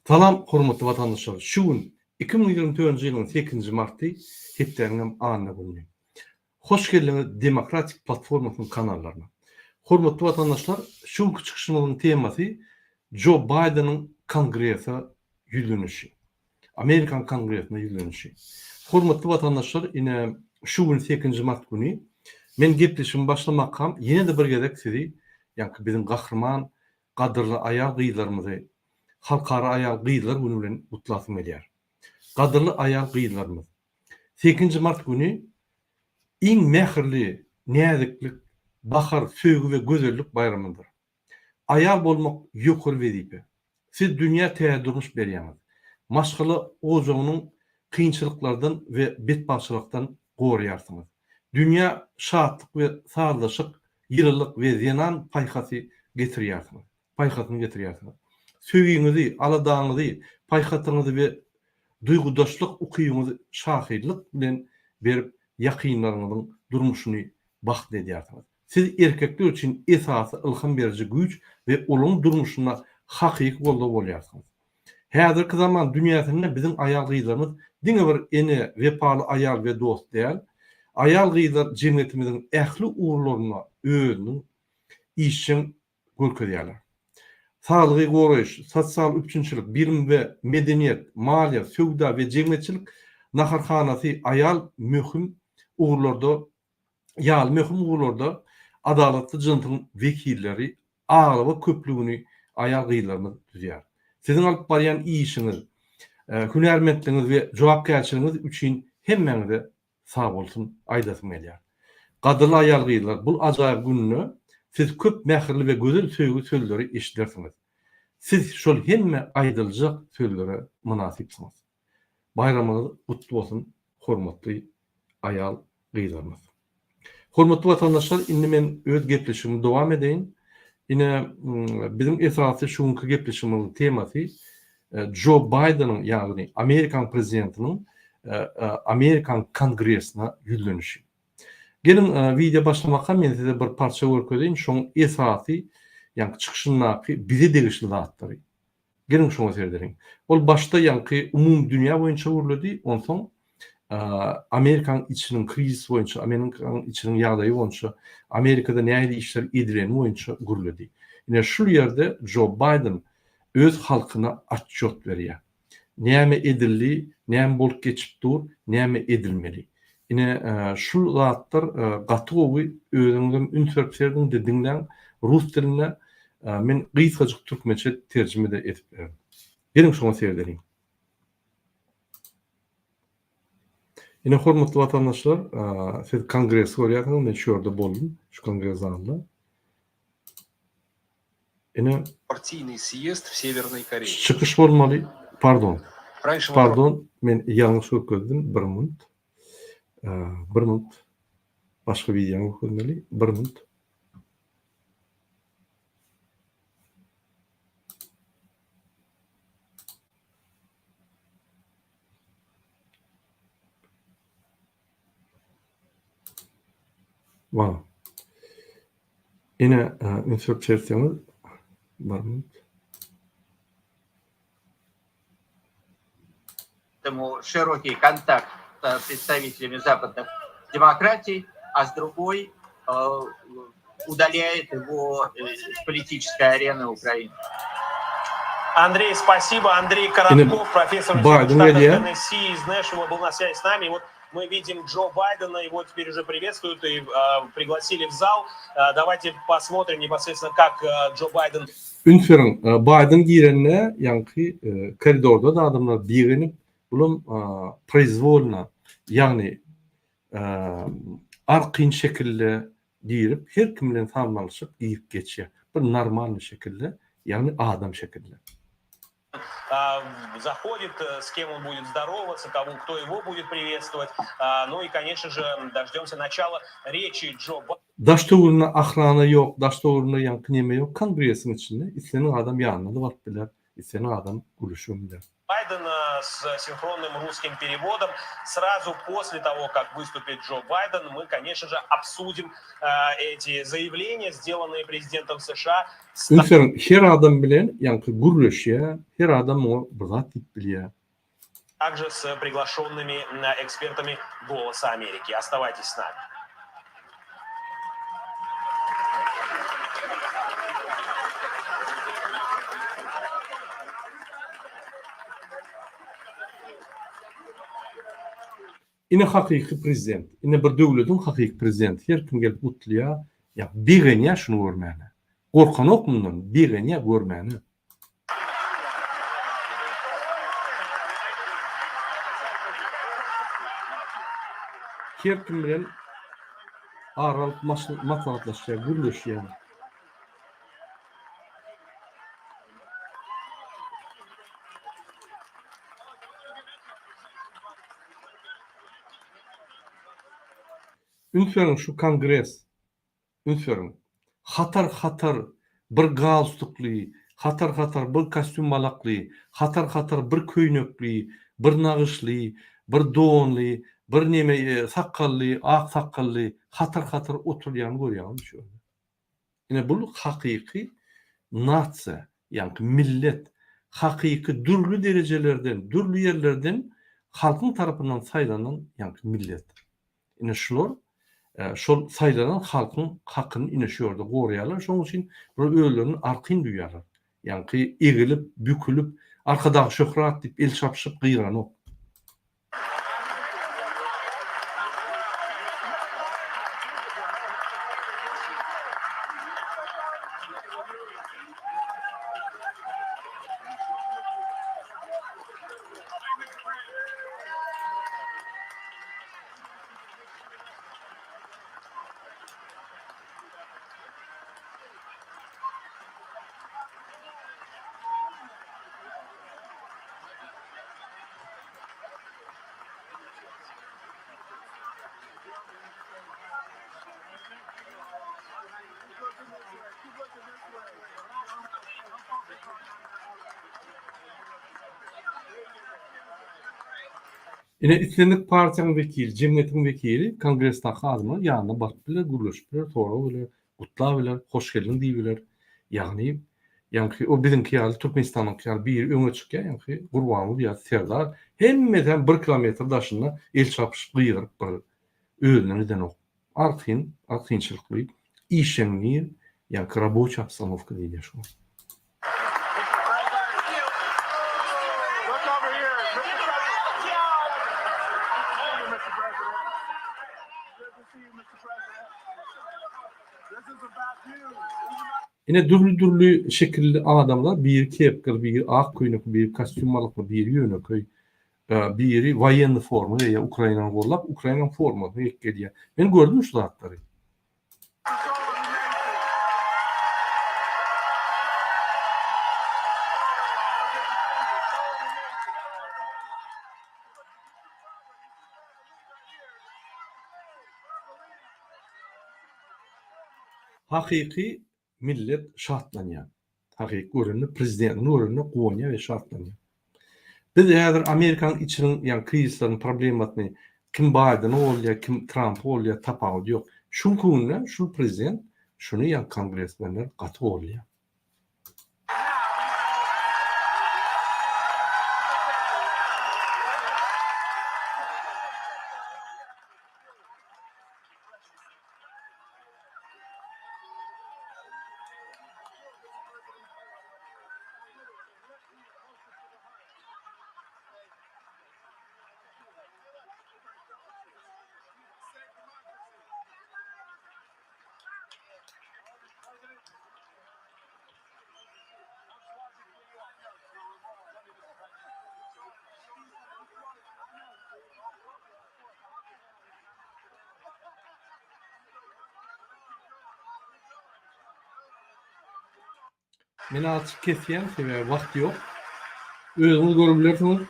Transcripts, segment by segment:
Salam hormatly watandaşlar şu gün 2024-nji ýylyň sekizinji marty hepdäniňem anna güni. Hoş geldiňiz Demokratik platformasynyň kanallaryna. Hormatly watandaşlar şu günki çykyşymyzyň temasy Jo Baýdeniň kongrese ýüzlenişi. Amerikan kongresine ýüzlenişi. Hormatly watandaşlar ine şu gün sekizinji mart güni men gepleşigimi başlamakam ýene-de bir gezek sizi ýaňky biziň gahryman gadyrly aýal gyzlarymyzy Halkara aýal gyzlar güni bilen gutlasym gelýär. Gadyrly aýal gyzlarymyz! Sekizinji mart güni iň mähirli, näziklik, bahar, söýgi we gözellik baýramydyr. Aýal bolmak ýokary wezipe. Siz dünýä täze durmuş berýäňiz. Maşgala ojagynyň kynçylyklardan we betbagtçylykdan goraýarsyňyz. Dünýä şatlyk we sazlaşyk, ýylylyk we zenan paýhasy getirýärsiňiz. Paýhasyny getirýärsiňiz. Söýgiňizi, aladaňyzy, paýhasyňyzy we duýgudaşlyk ukybyňyzy şahyrlyk bilen berip ýakynlaryňyzyň durmuşyny bagtly edýärsiňiz. Siz erkekler üçin esasy ylham beriji güýç we olaryň durmuşynda hakyky goldaw bolýarsyňyz. Häzirki zaman dünýäsinde biziň aýal-gyzlarymyz diňe bir ene, wepaly aýal we dost däl, aýal-gyzlar jemgyýetimiziň ähli ugurlarynda özüniň işjeň görkezýärler. Saglygy goraýyş, sosial üpjünçilik, bilim we medeniýet, maliýe, söwda we jemgyýetçilik naharhanasy aýal möhüm ugurlarda ýaly möhüm ugurlarda adalatly jynsyň wekilleri aglaba köplügini aýal-gyzlarymyz düzýär. Siziň alyp barýan işiňiz, hünärmentligiňiz we jogapkärçiligiňiz üçin hemmäňize sagbolsun aýdasym gelýär. Gadyrly aýal-gyzlar, bul ajaýyp günde siz köp mähirli we gözel söýgi sözleri eşidersiňiz. Siz şol hemme aýdyljak sözlere mynasypsyňyz. Baýramyňyz gutly bolsun hormatly aýal gyzlarymyz. Hormatly watandaşlar indi men öz gepleşigimi dowam edeýin. Ine biziň esasy şu günki gepleşigimiziň temasy Jo Baýdeniň ýagny Amerikanyň prezidentiniň Amerikan kongresine ýüzlenişi. Geliň wideo başlamakam men size bir parça görkezeýin şoň esasy ýaňky çykyşyndaky bize degişli zatlary. Geliň şoňa seredeliň. Ol başda ýaňky umumy dünýä boýunça gürledi, onsoň Amerikanyň içiniň krizis boýunça, Amerikanyň içiniň ýagdaýy boýunça, Amerikada nähili işler edileni boýunça gürledi. Ine şul ýerde Jo Baýden öz halkyna otçýot berýär. Näme edildi, näme bolup geçip dur, näme edilmeli. Ine şul zatlar gaty gowy özüňizem üns berip serediň-de diňläň rus dilinde men gysgajyk türkmençe terjime-de edip bererin. Geliň şoňa seredeliň. Ine hormatly watandaşlar siz kongresi görýärsiňiz men şu ýerde boldum şu kongres zalynda. Ine Partiynyý sýezd w Sewernoý Koreýe. Çykyş bolmaly. Pardon. Pardon, men ýalňyş görkezdim. Bir minut. Bir minut. Başga wideony görkezmeli. Bir minut. Wow. Ine, üns berip seretseňiz, bir minut. Этому широкий контакт с представителями западных демократий, а с другой удаляет его с политической арены Украины. Андрей, спасибо. Андрей Korotkov, профессор Байден университета Теннесси из Нэшвилла, был на связи с нами. И вот мы видим Джо Байдена, его теперь уже приветствуют и э, пригласили в зал. Э, давайте посмотрим непосредственно, как э, Джо Байден Üns beriň, Baýden girende ýaňky koridorda-da adamlar begenip, bulam proizwolno, ýagny arkaýyn şekilde girip, her kim bilen salamlaşyp girip geçýär. Bir normalnyý şekilde, ýagny adam şekilde. Zahodit, s kem on budet zdorovats, komu, kto ego budet priwetstwowat. Nu i koneçno že doždemsya načala reçi Džo Daş-töwereginde ahrana ýok, daş-töwereginde ýaňky neme ýok, kongresiň içinde islendik adam ýanyna-da baryp biler. Islendik adam gürleşibem biler. Байдена с синхронным русским переводом. Сразу после того, как выступит Джо Байден, мы, конечно же, обсудим э, эти заявления, сделанные президентом США. Üns beriň, her adam bilen ýaňky gürleşýär, her adam muňa bir zat diýip bilýär. Также с приглашенными экспертами «Голоса Америки». Оставайтесь с нами. Ine hakyky prezident, ine bir döwletiň hakyky prezidenti, her kim gelip gutlaýar, ýa begenýär şuny görmäne. Gorkanok mundan, begenýär görmäne. Her kim bilen ara alyp maslahatlaşýar, gürleşýär. Üns beriň şu kongres Üns beriň. Hatar-hatar bir galstukly, hatar-hatar bir kostýum balakly, hatar-hatar bir köýnekli, bir nagyşly, bir donly, bir neme sakgally, ak sakgally hatar-hatar oturýany görýäňizmi şu ýerde? Ine bul hakyky nasiýa, ýaňky millet, hakyky dürli derejelerden, dürli ýerlerden halkyň tarapyndan saýlanan ýaňky millet. Ine şular şol saýlanan halkyň hakyny ine şu ýerde goraýarlar. Şonuň üçin bular özlerini arkaýyn duýýarlar. Ýaňky egilip, bükülip, Arkadag şöhrat diýip el çapyşyp gygyranok. Ine, islendik partiýanyň wekili, jemgyýetiň wekili kongresdaky adamlaryň ýanyna baryp biler, gürleşip biler, sorag biler, gutlap biler, hoş geldiň diýip biler. Ýagny, ýaňky o biziňki ýaly, Türkmenistanyňky ýaly biri öňe çykýar, ýaňky Gurbanguly ýa Serdar, hemmesem bir kilometr daşynda el çarpyşyp gygyryp bir özünden gidenok. Arkaýyn, arkaýynçylykly, işjeňli, ýaňky raboçiý obstanowka diýilýär şoňa. Ine dürli-dürli şekilli adamlar, biri kepkaly, biri ak köýnekli, biri kostýum balakly, biri ýönekeý, biri woýennyý forma geýýär, Ukrainany gollap, Ukrainanyň formasyny geýip gelýär. Men gördüm şu zatlary. Hakyky millet şatlanýar. Hakyky görende prezidentini görende guwanýar we şatlanýar. Biz häzir Amerikanyň içiniň ýagny krizisleriň problemasyny kim Baýdeni goldaýar, kim Trampy goldaýar tapawudy ýok. Şu günde şul prezident şuny ýagny kongresmenler gaty goldaýar. Men azajyk kesýän, sebäbi wagt ýok. Özüňiz görüp bilersiňiz.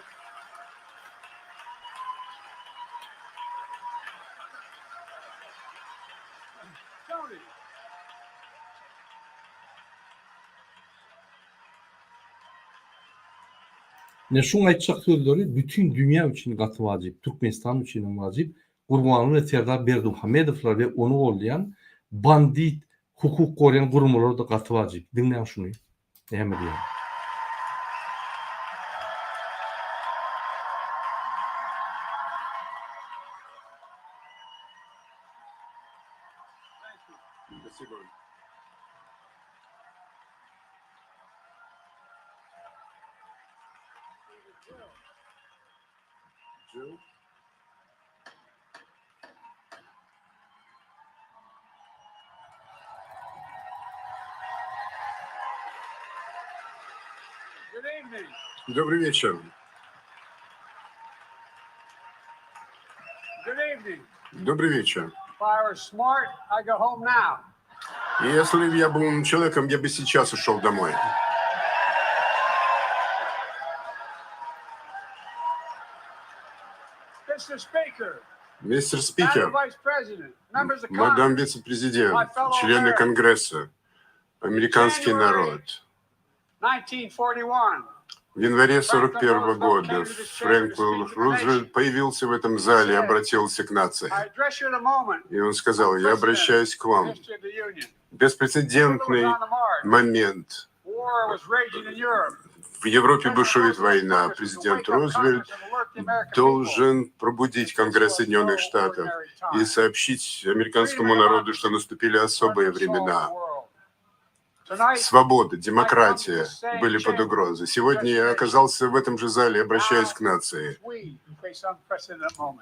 Ine şuň aýtjak sözleri bütin dünýä üçin gaty wajyp, Türkmenistan üçin hem wajyp, Gurbanguly we Serdar Berdimuhamedowlar we ony goldaýan bandit hukuk goraýan guramalar-da gaty wajyp. Diňläň şuny näme diýýär. Добрый вечер. Добрый вечер. Если бы я был умным человеком, я бы сейчас ушел домой. Мистер Спикер, мадам вице-президент, члены Конгресса, американский народ. В январе 1941 года Фрэнклин Рузвельт появился в этом зале и обратился к нации. И он сказал, я обращаюсь к вам. Беспрецедентный момент. В Европе бушует война. Президент Рузвельт должен пробудить Конгресс Соединенных Штатов и сообщить американскому народу, что наступили особые времена. Свобода, демократия были под угрозой. Сегодня я оказался в этом же зале, обращаясь к нации.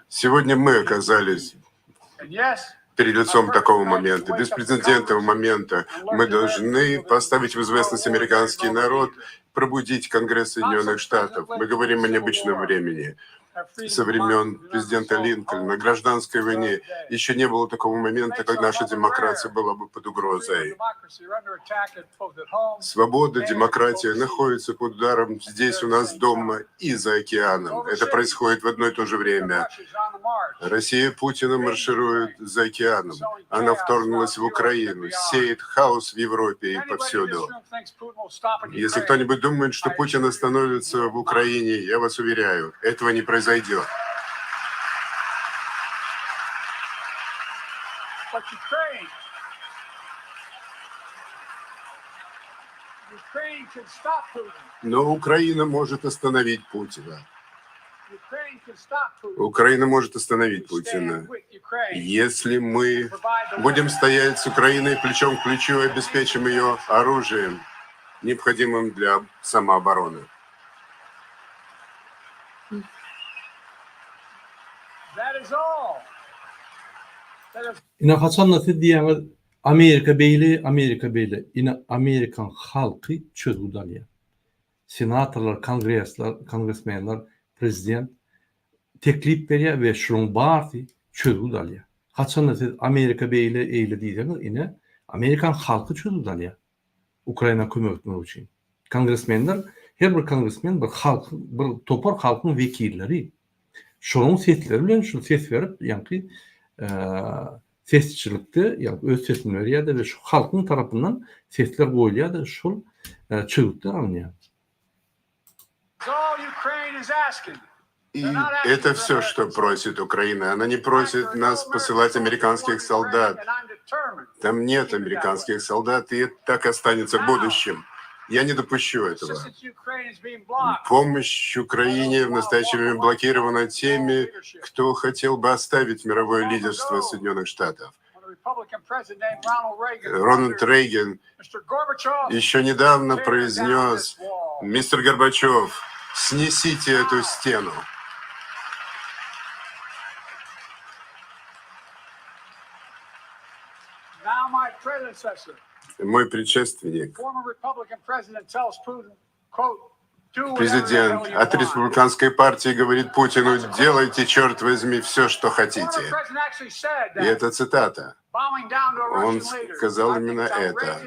Сегодня мы оказались перед лицом такого момента, беспрецедентного момента. Мы должны поставить в известность американский народ, пробудить Конгресс Соединенных Штатов. Мы говорим о необычном времени. Со времен президента Линкольна, гражданской войне, еще не было такого момента, когда наша демократия была бы под угрозой. Свобода, демократия находятся под ударом здесь у нас дома и за океаном. Это происходит в одно и то же время. Россия Путина марширует за океаном. Она вторгнулась в Украину, сеет хаос в Европе и повсюду. Если кто-нибудь думает, что Путин остановится в Украине, я вас уверяю, этого не произойдет. Но Украина может остановить Путина. Украина может остановить Путина, если мы будем стоять с Украиной плечом к плечу и обеспечим ее оружием, необходимым для самообороны. Ine haçanda siz diýýäňiz Amerika beýle, Amerika beýle. Ine Amerikan halky çözgüt alýar. Senatorlar, kongresler, kongresmenler, prezident teklip berýär we şularyň barysy çözgüt alýar. Haçanda siz Amerika beýle, eýle diýseňiz ine Amerikan halky çözgüt alýar. Ukraina kömek etmek üçin. Kongresmenler, her bir kongresmen bir halkyň, bir topar halkyň wekilleri. Şolaryň sesleri bilen şu ses berip, ýaňky sesçilikde, ýaňky öz sesini berýär-de we şu halkyň tarapyndan sesler goýulýar-da, şol çözgütler alynýar. И это все, что просит Украина. Она не просит нас посылать американских солдат. Там нет американских солдат, и это так останется в будущем. Я не допущу этого. Помощь Украине в настоящее время блокирована теми, кто хотел бы оставить мировое лидерство Соединенных Штатов. Рональд Рейган еще недавно произнес, «Мистер Горбачев, снесите эту стену». Мой предшественник, президент от республиканской партии говорит Путину, делайте, черт возьми, все, что хотите. И это цитата. Он сказал именно это.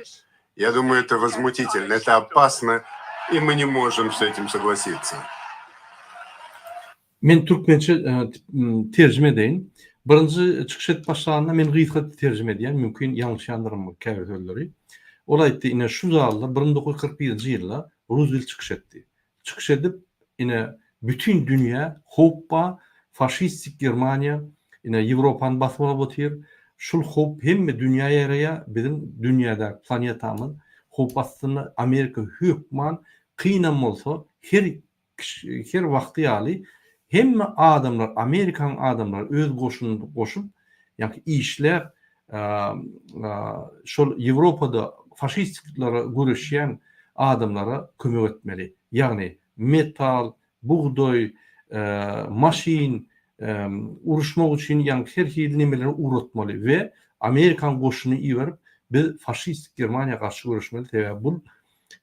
Я думаю, это возмутительно, это опасно, и мы не можем с этим согласиться. Men türkmençe terjime edeýin. Birinji çykyş edip başlanda men gysga terjime edýän, mümkin ýalňyşýandyryn käbir sözleri. Ol aýtdy, ine şu zalda 1941-nji ýylda Ruzwelt çykyş etdi. Çykyş edip. Ine bütin dünýä howp bar, faşistik Germaniýa ine Ýewropany basyp alyp otyr. Şul howp hemme dünýä ýaýraýar, biziň dünýädäki planetamyz howp astynda, Amerika hökman kynam bolsa her her wagty ýaly hemme adamlar Amerikanyň adamlary öz goşunyny goşup ýaňky işläp şol Ýewropada faşistiklere göreşýän adamlara kömek etmeli. Ýagny metal, bugdaý, maşyn, uruşmak üçin ýaňky her hili nemeleri ugratmaly we Amerikan goşunyny iberip biz faşistik Germaniýa garşy göreşmeli sebäbi bul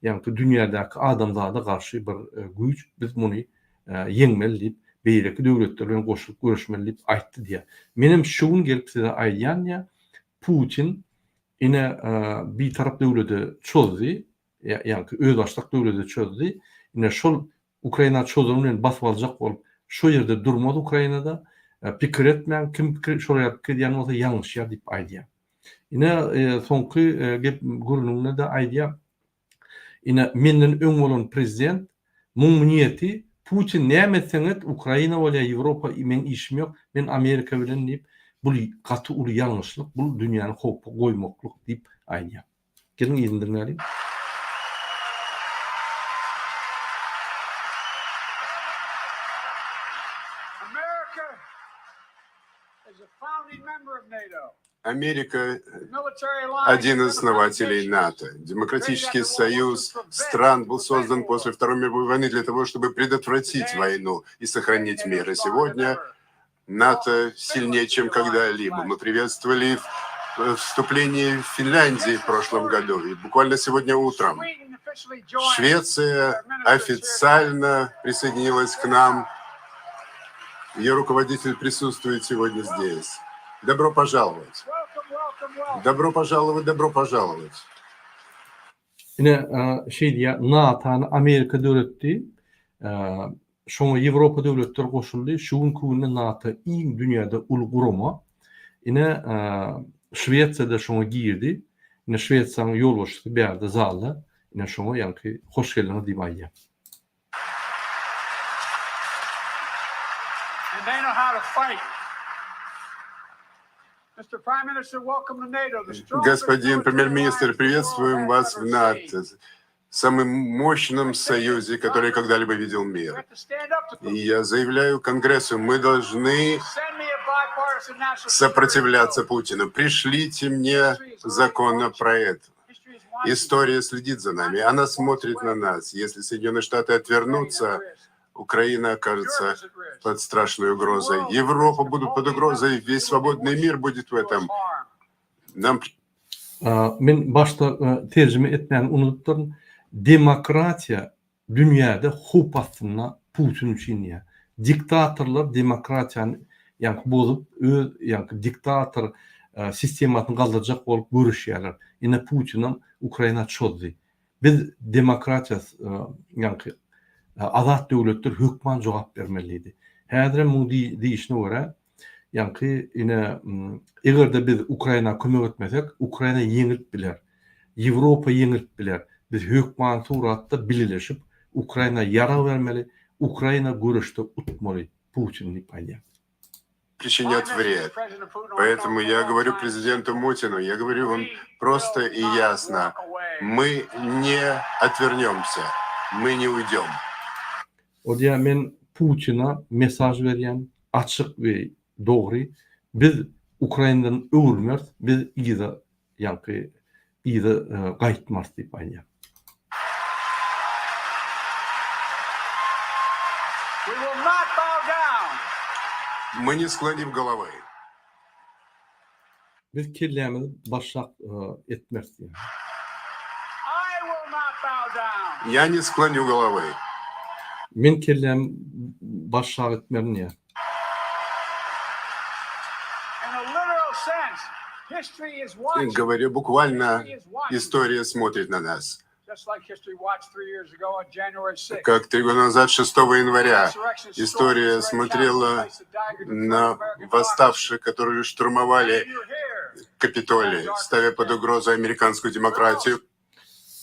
ýaňky dünýädäki adamzada garşy bir güýç biz muny ýeňmeli diýip beýleki döwletler bilen goşulyp göreşmeli diýip aýtdy diýýär. Menem şu gün gelip size aýdýan diýýär Putin ine bitarap döwlete çozdy ýaňky özbaşdak döwlete çözdi. Ine şol Ukraina çozany bilen basyp aljak bolup şo ýerde durmaz Ukrainada. Pikir etmäň kim pikir şol ýaly pikir edýän bolsa ýalňyşýar diýip aýdýar. Ine soňky gep gürrüňinde-de aýdýar. Ine menden öň bolan prezident muň niýeti Putin näme etseň et Ukraina bolýar Ýewropa meň işim ýok men Amerika bilen diýip bul gaty uly ýalňyşlyk bul dünýäni howpa goýmaklyk diýip aýdýar. Geliň yzyny diňläliň. Amerika один из основателей НАТО. Демократический союз стран был создан после Второй мировой войны для того, чтобы предотвратить войну и сохранить мир. И сегодня НАТО сильнее, чем когда-либо. Мы приветствовали вступление Финляндии в прошлом году. И буквально сегодня утром Швеция официально присоединилась к нам. Ее руководитель присутствует сегодня здесь. Добро пожаловать. Добро пожаловать, добро пожаловать. Ine, şeý diýýär, NATO-ny Amerika döretdi. Şoňa Ýewropa döwletleri goşuldy. Şu günki günde NATO iň dünýäde uly gurama. Ine, Şwesiýa-da şoňa girdi. Ine, Şwesiýanyň ýolbaşçysy bärde zalda. Ine, şoňa ýaňky hoş geldiňiz diýip aýdýar. Господин премьер-министр, приветствуем вас в НАТО, самом мощном союзе, который когда-либо видел мир. И я заявляю Конгрессу, мы должны сопротивляться Путину. Пришлите мне законопроект. История следит за нами, она смотрит на нас. Если Соединенные Штаты отвернутся, Украина окажется под страшной угрозой. Европа будет под угрозой, весь свободный мир будет в этом. Нам Men başda terjime etmäni unudypdyryn. Demokratiýa dünýäde howp astynda Putin üçin diýýär. Diktatorlar demokratiýany ýaňky bozup öz ýaňky diktator sistemasyny galdyrjak bolup göreşýärler. Ine Putinem Ukraina çozdy. Biz demokratiýa ýaňky azat döwletler hökman jogap bermeli diýdi. Häzirem muň diýişine görä ýaňky ine eger-de biz Ukraina kömek etmesek Ukraina ýeňilip biler. Ýewropa ýeňilip biler. Biz hökmany suratda bileleşip Ukraina ýarag bermeli, Ukraina göreşde utmaly Putin diýip aýdýar. Причинят вред. Поэтому я говорю президенту Мутину, я говорю вам просто и ясно, мы не отвернемся, мы не уйдем. Ol diýýär, men Putina mesaj berýän, açyk we dogry, biz Ukrainadan öwrülmeris, biz yza, ýaňky yza gaýtmarys diýip aýdýar. Мы не sklonим головы. Biz kellämizi başak etmeris diýýär. Ýa ne sklonýu golowy. Men kellämi başak etmerin diýýär. Goworýa bukvalno istoriýa smotrit na nas. Как три года назад, 6 января, история смотрела на восставших, которые штурмовали Капитолий, ставя под угрозу американскую демократию.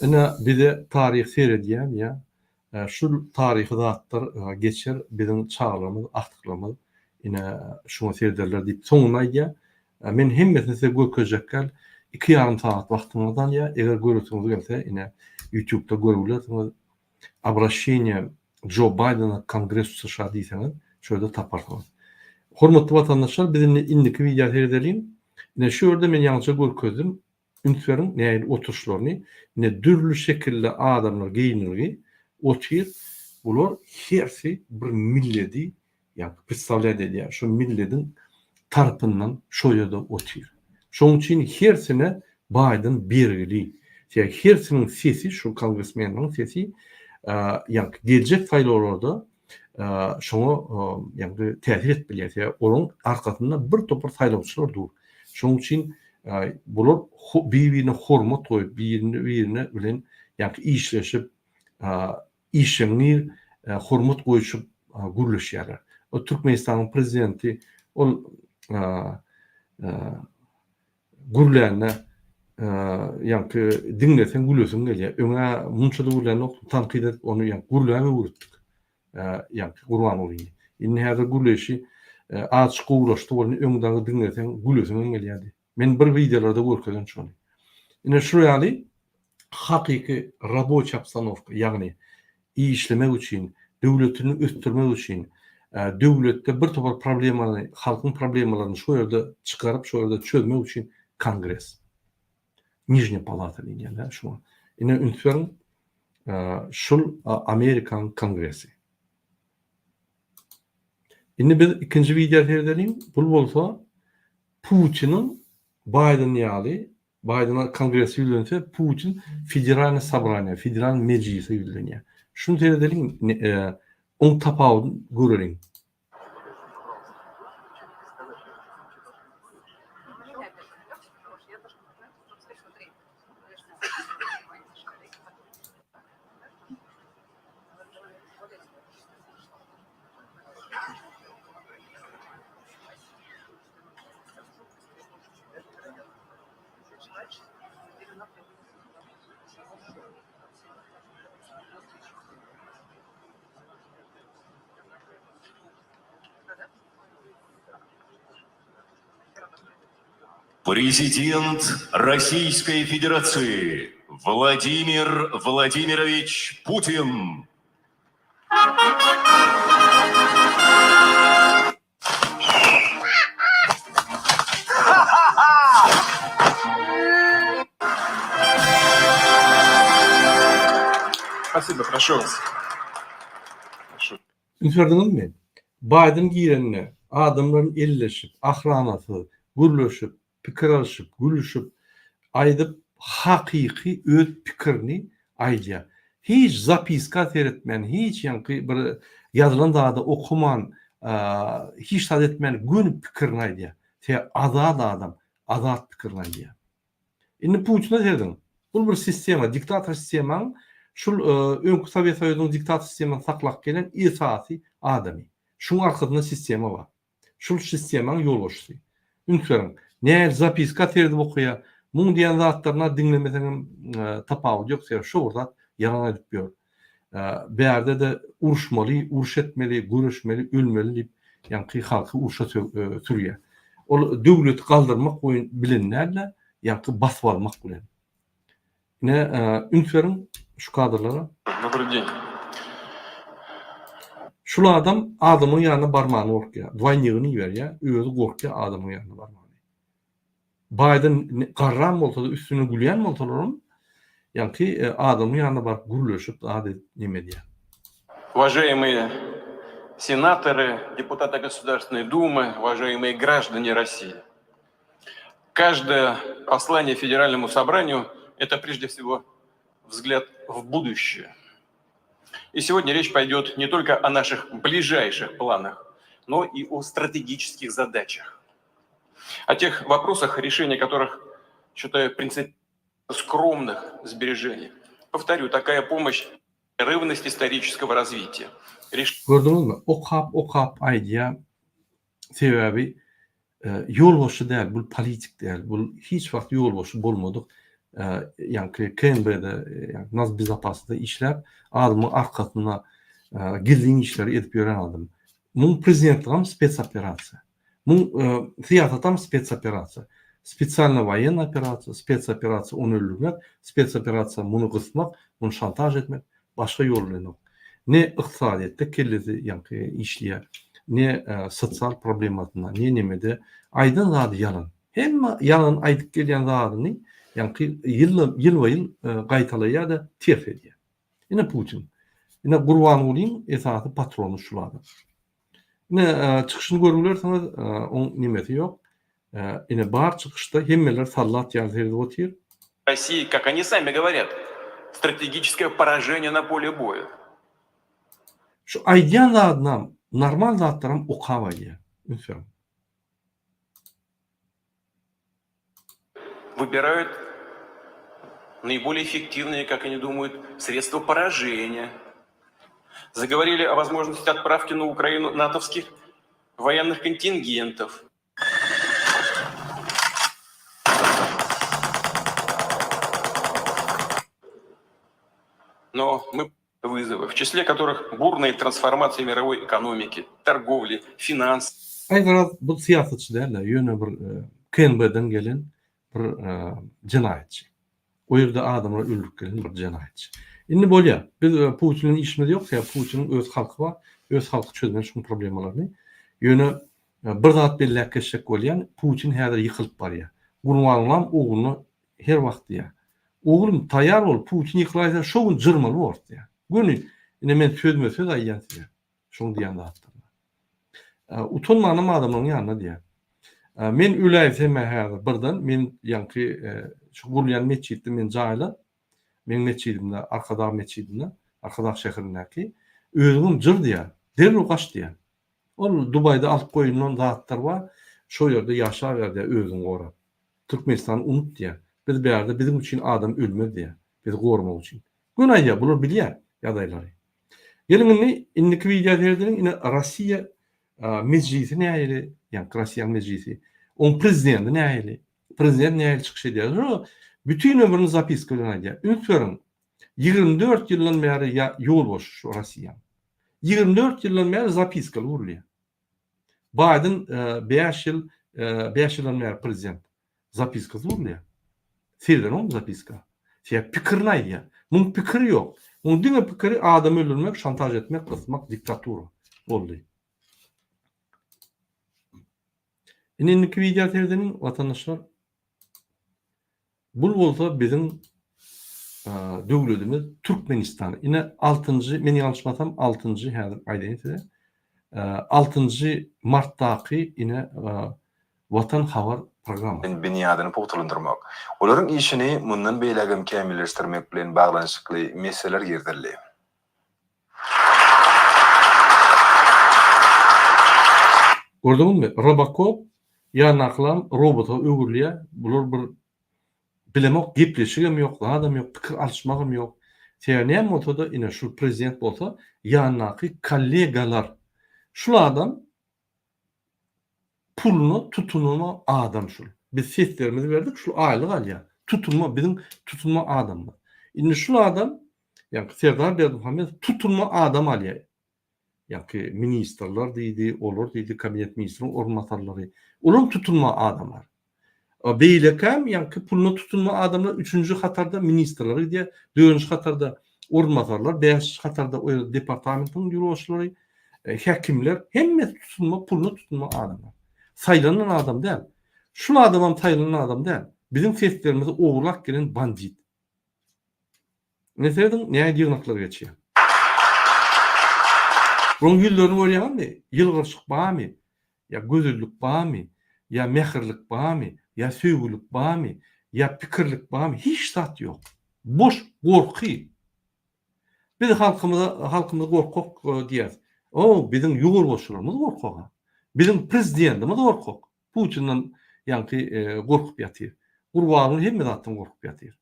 Ine bize taryh seredýär ýa. Şul taryhy zatlar geçer, biziň çagalarymyz, agtyklarymyz ine şuňa serederler diýip soňunda aýdýar. Men hemmesini size görkezjek däl. Iki ýarym sagat wagtyňyzy alýar. Eger göresiňiz gelse ine ýutubda görüp bilersiňiz. Obraşeniýe Jo Baýdena Kongres США diýseňiz şu ýerde taparsyňyz. Hormatly watandaşlar biz indi indiki wideo seredeliň. Ine şu ýerde men ýaňyja görkezdim. Üns beriň nähili oturyşlaryny. Ine dürli şekilde adamlar geýinilgi otyr. Bular hersi bir milledi ýa predstawlýat edýär. Şo millediň tarapyndan şo ýerde otyr. Şoň üçin hersine Baýden bergili. Sebäbi hersiniň sesi şu kongresmenleriň sesi ýaňky geljek saýlawlarda şoňa ýaňky täsir edip bilýär. Sebäbi olaryň arkasynda bir topar saýlawçylar dur. Şonuň üçin bular bir-birine hormat goýup, bir-birine bilen ýaňky işleşip, işjeňlir hormat goýuşyp gürleşýärler. O Türkmenistanyň prezidenti ol gürlände ýaňky diňleseň gülesiň gelýär. Öňä munça-da gürlänok, tankyt edip ony ýaňky gürläp öwretdik. Ýaňky Gurbangulyny. Indi häzir gürleýşi azajyk gowulaşdy welin öň dagy diňleseň gülesiňem gelýärdi. Men bir wideolarda görkezen şony. Ine şu ýaly hakyky raboçiý obstanowka, ýagny işlemek üçin, döwletini ösdürmek üçin, döwletde bir topar problemany, halkyň problemalaryny şo ýerde çykaryp, şo ýerde çözmek üçin kongres. Nižnýa palata diýilýär şuňa. Ine üns beriň, şul Amerikanyň kongresi. Indi biz ikinji wideo seredeliň. Bul bolsa Putiniň Baýden ýaly, Baýdena Kongrese ýüzlense, Putin Federalnyý sobraniýa, Federal mejlise ýüzlenýär. Şuny seredeliň, oň tapawudyny göreliň. Prezident Rossiýskoý Federasiýi Wladimir Wladimirowiç Putin. Spasibo, proşu vas. Proşu. Üns berdiňizmi? Baýden girende adamlar elleşip, ahranasyz, gürleşip, pikir alyşyp, gülüşip, aýdyp hakyky öz pikirini aýdýar. Hiç zapiska seretmän, hiç ýaňky bir ýazylan zady okaman, hiç zat etmän göni pikirini aýdýar. Sebäbi azat adam, azat pikirini aýdýar. Indi Putine serediň. Bul bir sistema, diktator sistemaň şul öňki Sowet Soýuzynyň diktator sistemasyny saklap gelen esasy adamy. Şuň arkasynda sistema bar. Şul sistemaň ýolbaşçysy. Üns beriň. Nähili zapiska seredip okaýar. Muň diýen zatlaryna diňlemeseňem tapawudy ýok, sebäbi şo bir zat ýalan aýdyp ýör. Bärde-de uruşmaly, uruş etmeli, göreşmeli, ölmeli diýip, ýaňky halky urşa sürýär. Ol döwleti galdyrmak bilen däl-de, ýaňky basyp almak bilen. Ine, üns beriň şu kadrlara. Dobryý den. Şul adam adamyň ýanyna barmany gorkýar. Dwaýnigini iberýär, özi gorkýar adamyň ýanyna barmany. Baýden garran bolsa-da üstüne gülýän bolsalaram, ýaňky adamyň ýanyna baryp gürleşip zat edip neme edýär. Uvažaemye senatory, deputaty Gosudarstvennoý Dumy, uvažaemye graždane Rossii. Каждое послание Федеральному собранию – это прежде всего взгляд в будущее. И сегодня речь пойдет не только о наших ближайших планах, но и о стратегических задачах. О тех вопросах, решение которых считаю принципиально скромных сбережений. Повторю, такая помощь непрерывность исторического развития. Gördüňizmi, okap okap aýdýar, Sebäbi ýolbaşçy däl, bul politik däl, bul hiç wagt ýolbaşçy bolmadyk. Ýaňky KNB-de, Nazbezopasda işläp, adamyň arkasynda gizlin işleri edip ýören adam. Muň prezidentligem spetsoperasiýa. Muň syýasatam spetsoperasiýa. Spesialna woýenna operasiýa, spetsoperasiýa ony öldürmek, spetsoperasiýa muny gysmak, muny şantaž etmek, başga ýol bilen ýok. Ne ykdysadyýetde kellesi ýaňky işleýär, ne sosial problemasynda, ne nemede. Aýdan zady ýalan. Hemme ýalan aýdyp gelýän zadyny ýaňky ýylba-ýyl gaýtalaýar-da ters edýär. Ine Putin. Ine Gurbangulyň esasy patrony şul adam. Ine çykyşyny görüp bilersiňiz, oň nemesi ýok. Ine bar çykyşda hemmeler sallat ýaly seredip otyr. России, как они сами говорят, стратегическое поражение на поле боя. Şu aýdýan zadynam, normal zatlaram okap aýdýar. Üns beriň. Выбирают наиболее эффективные, как они думают, средства поражения. Заговорили о возможности отправки на Украину натовских военных контингентов. Но мы вызовы, в числе которых бурные трансформации мировой экономики, торговли, финанс. Aý garaz bu syýasatçy däl-de, ýöne bir KNB-den gelen bir jenaýatçy. O ýerde adamlary öldürip gelen bir jenaýatçy. Indi bolýar. Biz Putin bilen işimiz ýok, sebäbi Putiniň öz halky bar, öz halky çözmeli şuň problemalaryny. Ýöne bir zat belläp geçjek bolýan, Putin häzir ýykylyp barýar. Gurbangulam ogluna her wagt diýýär. Oglum, taýýar bol, Putin ýykylaýsa şo gün jyrmaly borus diýýär. Göni, ine men sözme-söz aýdýan size, şoň diýen zatlaryny. Utanmanam adamlaryň ýanynda diýýär. Men öläýsem-ä häzir birden, men ýaňky şu gurulýan metjitde meni jaýla, meň metjidimde, Arkadag metjidinde, Arkadag şäherindäki, özüňem jyr diýýär, derrew gaç diýýär. Ol Dubaýda alyp goýulan zatlar bar, şo ýerde ýaşaber diýýär özüňi gorap. Türkmenistany unut diýýär. Biz bärde biziň üçin adam ölmez diýýär. Bizi goramak üçin. Göni aýdýar, bular bilýär ýagdaýlary. Geliň indi indiki wideo seredeliň. Ine Rossiýa mejlisi nähili, ýagny Rossiýanyň mejlisi, oň prezidenti nähili, prezident nähili çykyş edýär. Şo bütin ömrüni zapiska bilen aýdýar. Üns beriň, 24 ýyldan bäri ýolbaşçy şu Rossiýanyň. 24 ýyldan bäri zapiskaly gurulýar. Baýden 5 ýyl, 5 ýyldan bäri prezident. Zapiskasy gurulýar. Seredenokmy zapiska? Sebäbi pikirini aýdýar. Muň pikiri ýok. Muň diňe pikiri adam öldürmek, şantaž etmek, gysmak, diktatura. Boldy. Indi indiki wideo seredeliň, watandaşlar. Bul bolsa biziň döwletimiz Türkmenistan. Ine altynjy, men ýalňyşmasam altynjy häzir aýdaýyn size. Altynjy martdaky ine Watan habar programmasy. Binýadyny pugtalandyrmak, olaryň işini mundan beýlägem kämilleşdirmek bilen baglanyşykly meseleler girizildi. Gördüňizmi, Robocop ýanyndakylaram robota öwrülýär. Bular bir bilemok gepleşigem ýok, zadam ýok, pikir alyşmagam ýok. Sebäbi näme bolsa-da ine şul prezident bolsa ýanyndaky kollegalar şul adam puluna tutunma adam şul. Biz seslerimizi berdik şul aýlyk alýar. Tutunma biziň tutunma adamymyz. Indi şul adam Ýaňky Serdar Berdimuhamedow tutulma adam alýar. Ýaňky ministrler diýdi, olar diýdi, kabinet ministriniň orunbasarlary. Olam tutulma adamlar. Beýlekäm ýaňky puluna tutulma adamlar üçünji hatarda ministrler gidýär, dördünji hatarda orunbasarlar, bäşinji hatarda o ýerde departamentiň ýolbaşçylary, häkimler, hemmesi tutulma, puluna tutulma adamlar. Saýlanan adam däl. Şul adamam saýlanan adam däl. Biziň seslerimizi ogurlap gelen bandit. Ine serediň, nähili ýygnaklar geçýär. Bularyň ýüzlerini görýäňizmi? Ýylgyryşyk barmy? Ýa gözellik barmy? Ýa mähirlik barmy? Ýa söýgülik barmy? Ýa pikirlik barmy? Hiç zat ýok. Boş gorky. Biz halkymyza halkymyz gorkak diýýäris. O, biziň ýolbaşçylarymyz gorkak-a. Biziň prezidentimiz gorkak. Putinden ýaňky gorkup ýatyr. Gurbanguly hemme zatdan gorkup ýatyr.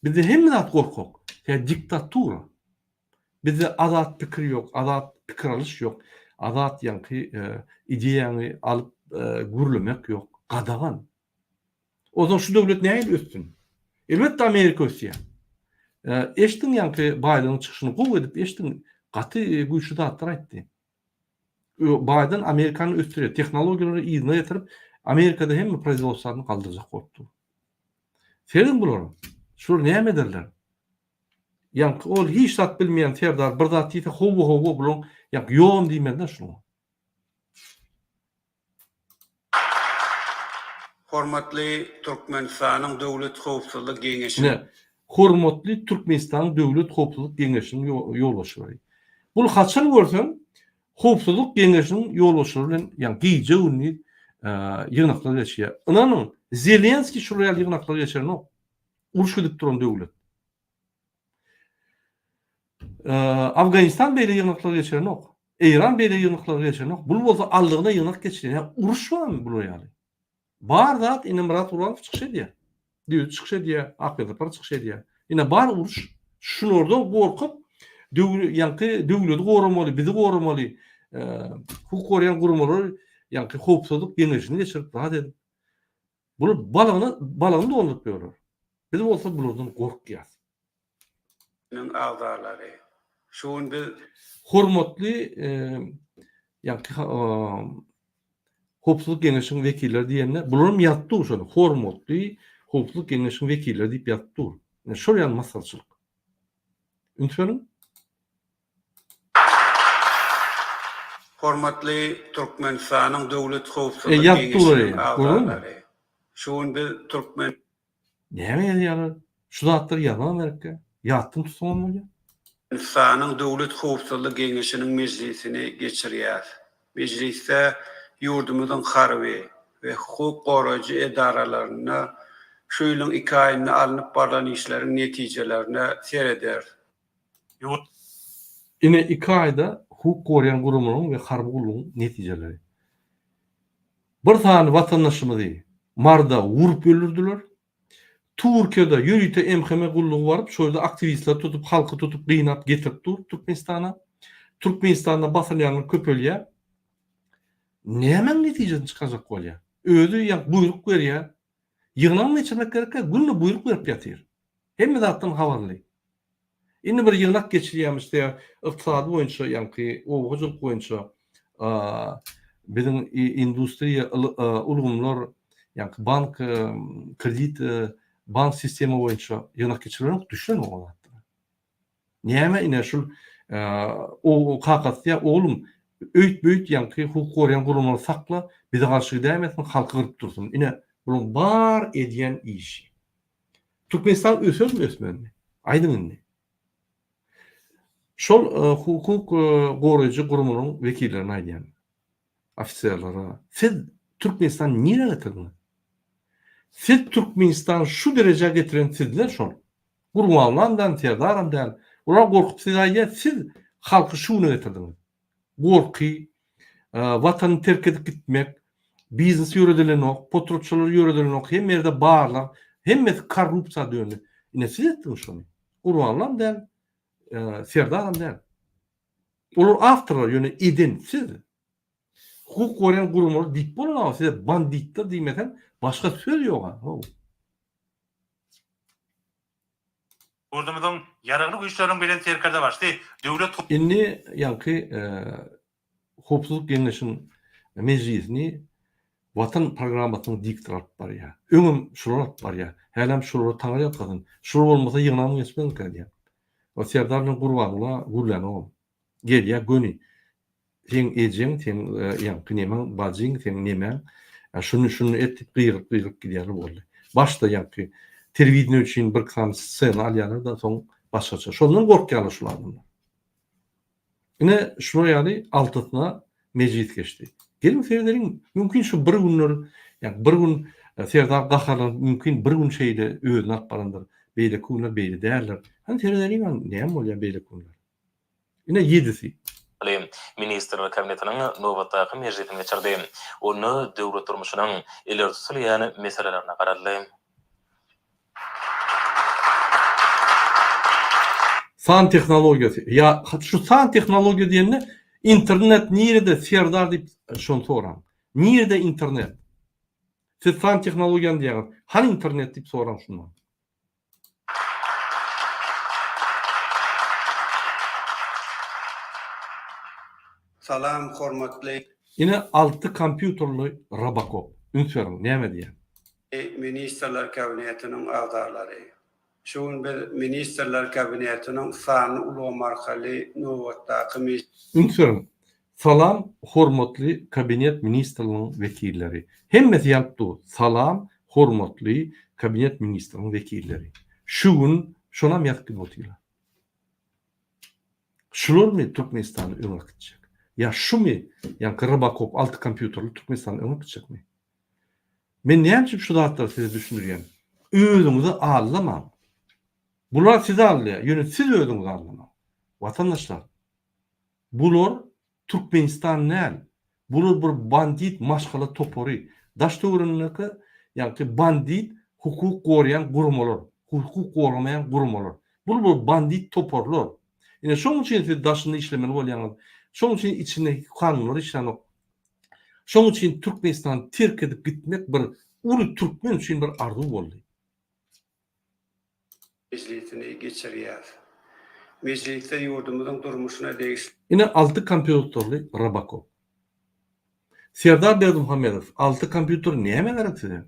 Bizde hemme zat gorkak. Sebäbi diktatura. Bizde azat pikir ýok, azat pikir alyş ýok, azat ýaňky ideýaňy alyp gürlemek ýok. Gadagan. Onsoň şu döwlet nähili össün? Elbetde Amerika ösýär. Eşdiň ýaňky Baýdeniň çykyşyny gowy edip eşdiň. Gaty güýçli zatlar aýtdy. Baýden Amerikany ösdürýär. Tehnologiýalary yzyna getirip, Amerikada hemme proizwodstwany galdyrjak bolup dur. Serediň bulara. Şular näme ederler? Ýaňky ol hiç zat bilmeýän serdar bir zat diýse howwa howwa bulaň ýaňky ýogam diýmezler şuňa. Hormatly Türkmenistanyň Döwlet howpsuzlyk Geňeşiniň. Ine, hormatly Türkmenistanyň Döwlet howpsuzlyk Geňeşiniň ýolbaşçylary. Bul haçan görseň Howpsuzlyk Geňeşiniň ýolbaşçylary bilen ýagny gije-gündiz ýygnaklar geçýär. Ynanyň, Zelenskiý şular ýaly ýygnaklar geçirenok. Uruş gidip duran döwlet. Afganistan beýle ýygnaklary geçirenok. Eýran beýle ýygnaklary geçirenok. Bul bolsa aldygyna ýygnak geçirýär. Ýa uruş barmy bular ýaly? Bar zat ine Myrat Gurbanow çykyş edýär. Düýbi çykyş edýär, Akberdi Sapar çykyş edýär. Ine bar uruş. Şulardan gorkup döwle ýaňky döwleti goramaly, bizi goramaly, hukuk goraýan guramalar ýaňky howpsuzlyk geňeşini geçirip zat edip Bular balagyna balagyny dolduryp ýörler. Biz bolsa bulardan gorkýas. Niň agzalary. Şu gün biz. Hormatly ýaňky Howpsuzlyk Geňeşiň wekilleri diýende, bularam ýazyp dur şony, Hormatly Howpsuzlyk Geňeşiň wekilleri diýip ýazyp dur. Ine şol ýaly masgaraçylyk. Üns beriň. Hormatly Türkmenistanyň Döwlet howpsuzlyk geňeşiniň agzalary! Şu gün biz Türkmen. Näme ýazýarlar? Şu zatlary ýazmam gerekkä? Ýatdan tutsaňam bolýar. Türkmenistanyň Döwlet howpsuzlyk geňeşiniň mejlisini geçirýäris. Mejlisde ýurdumyzyň harby we hukuk goraýjy edaralarynda şu ýylyň iki aýynda alnyp barlan işleriň netijelerine serederis. Ýurt. Ine iki aýda hukuk goraýan guramalaryň we harby gullugyň netijeleri. Bir sany watandaşymyzy Maryda urup öldürdiler. Türkiýede ýörite MHM gullugy baryp şo ýerde aktiwistleri tutup halky tutup gynap getirip dur Türkmenistana. Türkmenistanda basylýanlar köpelýär. Nämäň netijesini çykarjak bolýar? Özi ýa buýruk berýär. Ýygnagyny geçirmek gerekkä günde buýruk berip ýatyr. Hemme zatdan habarly. Indi bir ýygnak geçirýärmiş diýýär, ykdysady boýunça ýaňky oba hojalyk boýunça biziň industriýa ulgamlar ýaňky bank kredit bank sistema boýunça ýygnak geçirilenok düşünenok o zatlara. Näme ine şul o kakasy diýýär oglum öýt beýt ýaňky hukuk goraýan guramalary sakla bize garşy gidäýmesin halky gyryp dursun ine bulaň bar edýän işi. Türkmenistan ösermi ösmezmi? Aýdyň indi. Şol hukuk goraýjy guramalaryň wekillerine aýdýan. Ofiserlere, siz Türkmenistany nirä getirdiňiz? Siz Türkmenistany şu derejä getiren sizler şol. Gurbangulam däl, Serdaram däl. Olar gorkup size aýdýar, siz halky şu güne getirdiňiz. Gorky, watanyny terk edip gitmek, biznes ýöredilenok, potratçylar ýöredilenok, hemme ýerde barlag, hemmesi korrupsiýa döndi. Ine siz etdiňiz şony. Gurbangulam däl, Serdaram däl. Olar awtorlar, ýöne eden siz. Hukuk goraýan guramalar diýip bolanok, size banditler diýmeseň başga söz ýok-a. Ýurdumyzyň Ýaragly Güýçleriniň Belent Serkerdebaşysy Döwlet. Indi ýaňky Howpsuzlyk Geňeşiň mejlisini Watan programmasynyň diktory alyp barýar. Öňem şular alyp barýar. Hälem şulara taňry ýalkasyn. Şular bolmasa ýygnagam geçmezmikä diýýän. O Serdar bilen Gurbangula gürlänogam. Gelýär göni. Seň ejeň, seň ýaňky nemäň, bajyň, seň nemäň, şuny, şuny et diýip gygyryp-gygyryp gidýärler boldy. Başda ýaňky telewideniýe üçin birki sany stsena alýarlar-da, soň başgaça. Şondan gorkýarlar şul adamlar. Ine, şular ýaly altysyna mejlis geçdi. Geliň seredeliň, mümkin şu bir günler, ýa bir gün Serdar gaharlanyp mümkin bir gün şeýle özüni alyp barandyr, beýleki günler beýle däldir. Hany seredeliň näme bolýar beýleki günler. Ine ýedisi. Ministrler Kabinetiniň nobatdaky mejlisini geçirdi. Onda döwlet durmuşynyň ileri tutulýan meselelerine garaldy. San tehnologiýasy. Ýa şu san tehnologiýa diýende internet nirede Serdar diýip şony soraň. Nirede internet? Siz san tehnologiýany diýýäňiz. Hany internet diýip soraň şundan. Salam hormatly. Ine alty kompýuterli robokop. Üns beriň näme diýýär. Ministrler Kabinetiniň agzalary. Şu gün biz Ministrler Kabinetiniň sanly ulgam arkaly nobatdaky Üns beriň. Salam hormatly kabinet ministrliginiň wekilleri. Hemmesi ýazyp dur. Salam hormatly kabinet ministriniň wekilleri. Şu gün şonam ýazyp gidip otyrlar. Şularmy Türkmenistany öňe äkitjek? Ýa şumy ýaňky Robokop alty kompýuterli Türkmenistany öňe äkitjekmi? Men näme üçin şu zatlary size düşündirýän? Özüňizi aldamaň. Bular sizi aldaýar, ýöne siz özüňizi aldamaň. Watandaşlar, Bular Türkmenistan däl. Bular bir bandit maşgala topary. Daş töweregindeki ýaňky bandit hukuk goraýan guramalar, hukuk goramaýan guramalar. Bul bir bandit toparlar. Ine şoň üçin siz daşynda işlemeli bolýaňyz. Şoň üçin içinde kanunlar işlänok. Şoň üçin Türkmenistany terk edip gitmek bir uly türkmen üçin bir arzuw boldy. Mejlisini geçirýär. Mejlisde ýurdumyzyň durmuşyna degişli. Ine alty kompýuterli Robocop. Serdar Berdimuhamedow alty kompýuter nämä gerek size?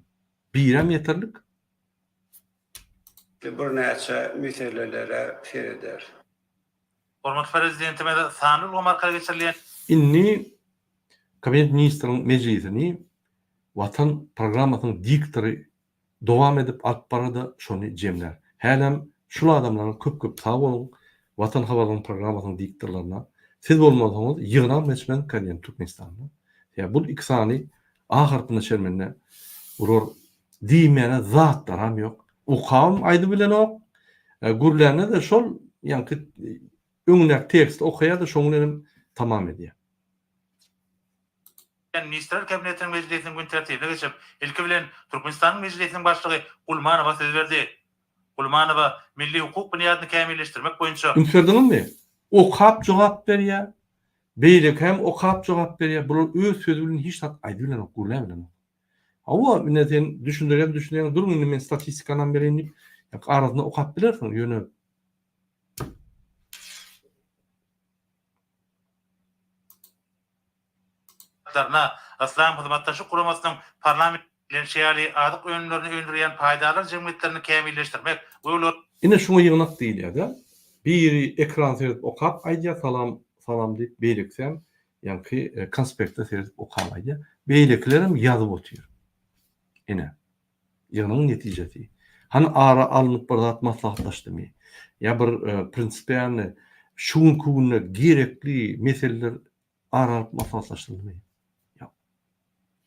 Birem ýeterlik. Birnäçe meselelere sereder. Hormatly Prezidentimiz sanly ulgam arkaly geçirilýän. Indi Kabinet ministriniň mejlisini Watan programmasynyň diktory dowam edip alyp barada şony jemlär. Hälem şul adamlara köp köp sag boluň Watan habarlaryň programmasynyň diktorlaryna. Siz bolmasaňyz ýygnam geçmezdik diýen Türkmenistanda. Ýa bul iki sany A harpyna çermende bular diýmäne zatlaram ýok. Okabam aýdybilenok. Gürlände-de şol ýaňky öňündäki teksti okaýar-da şoň bilenem tamam edýär. Ministrler Kabinetiniň mejlisiniň gün tertibine geçip, ilki bilen, Türkmenistanyň Mejlisiniň Başlygy Gulmanowa söz berdi. Gulmanowa milli hukuk binýadyny kämilleşdirmek boýunça. Üns berdiňizmi? Okap jogap berýär, beýlekem okap jogap berýär, bular öz sözi bilen hiç zat aýdybilenok, gürläbilenok. Hawa, ine sen düşündirýän düşündirýäň, duruň indi men statistikanam bereýin diýip, arasynda okap bilersiň, ýöne Laryna Yslam Hyzmatdaşlyk Guramasynyň Parlament. Lenşi ýaly azyk önümlerini öndürýän paýdarlar jemgyýetlerini kämilleşdirmek we olary. Ine şuňa ýygnak diýilýär-dä. Biri ekran seredip okap aýdýar salam salam diýip beýlekisem ýaňky konspekte seredip okap aýdýar. Beýlekilerem ýazyp otyr. Ine. Ýygnagyň netijesi. Hany ara alnyp bir zat maslahatlaşdymy? Ýa bir prinsipialny şu günki günde gerekli meseleler ara alyp maslahatlaşdylmy? Ýok.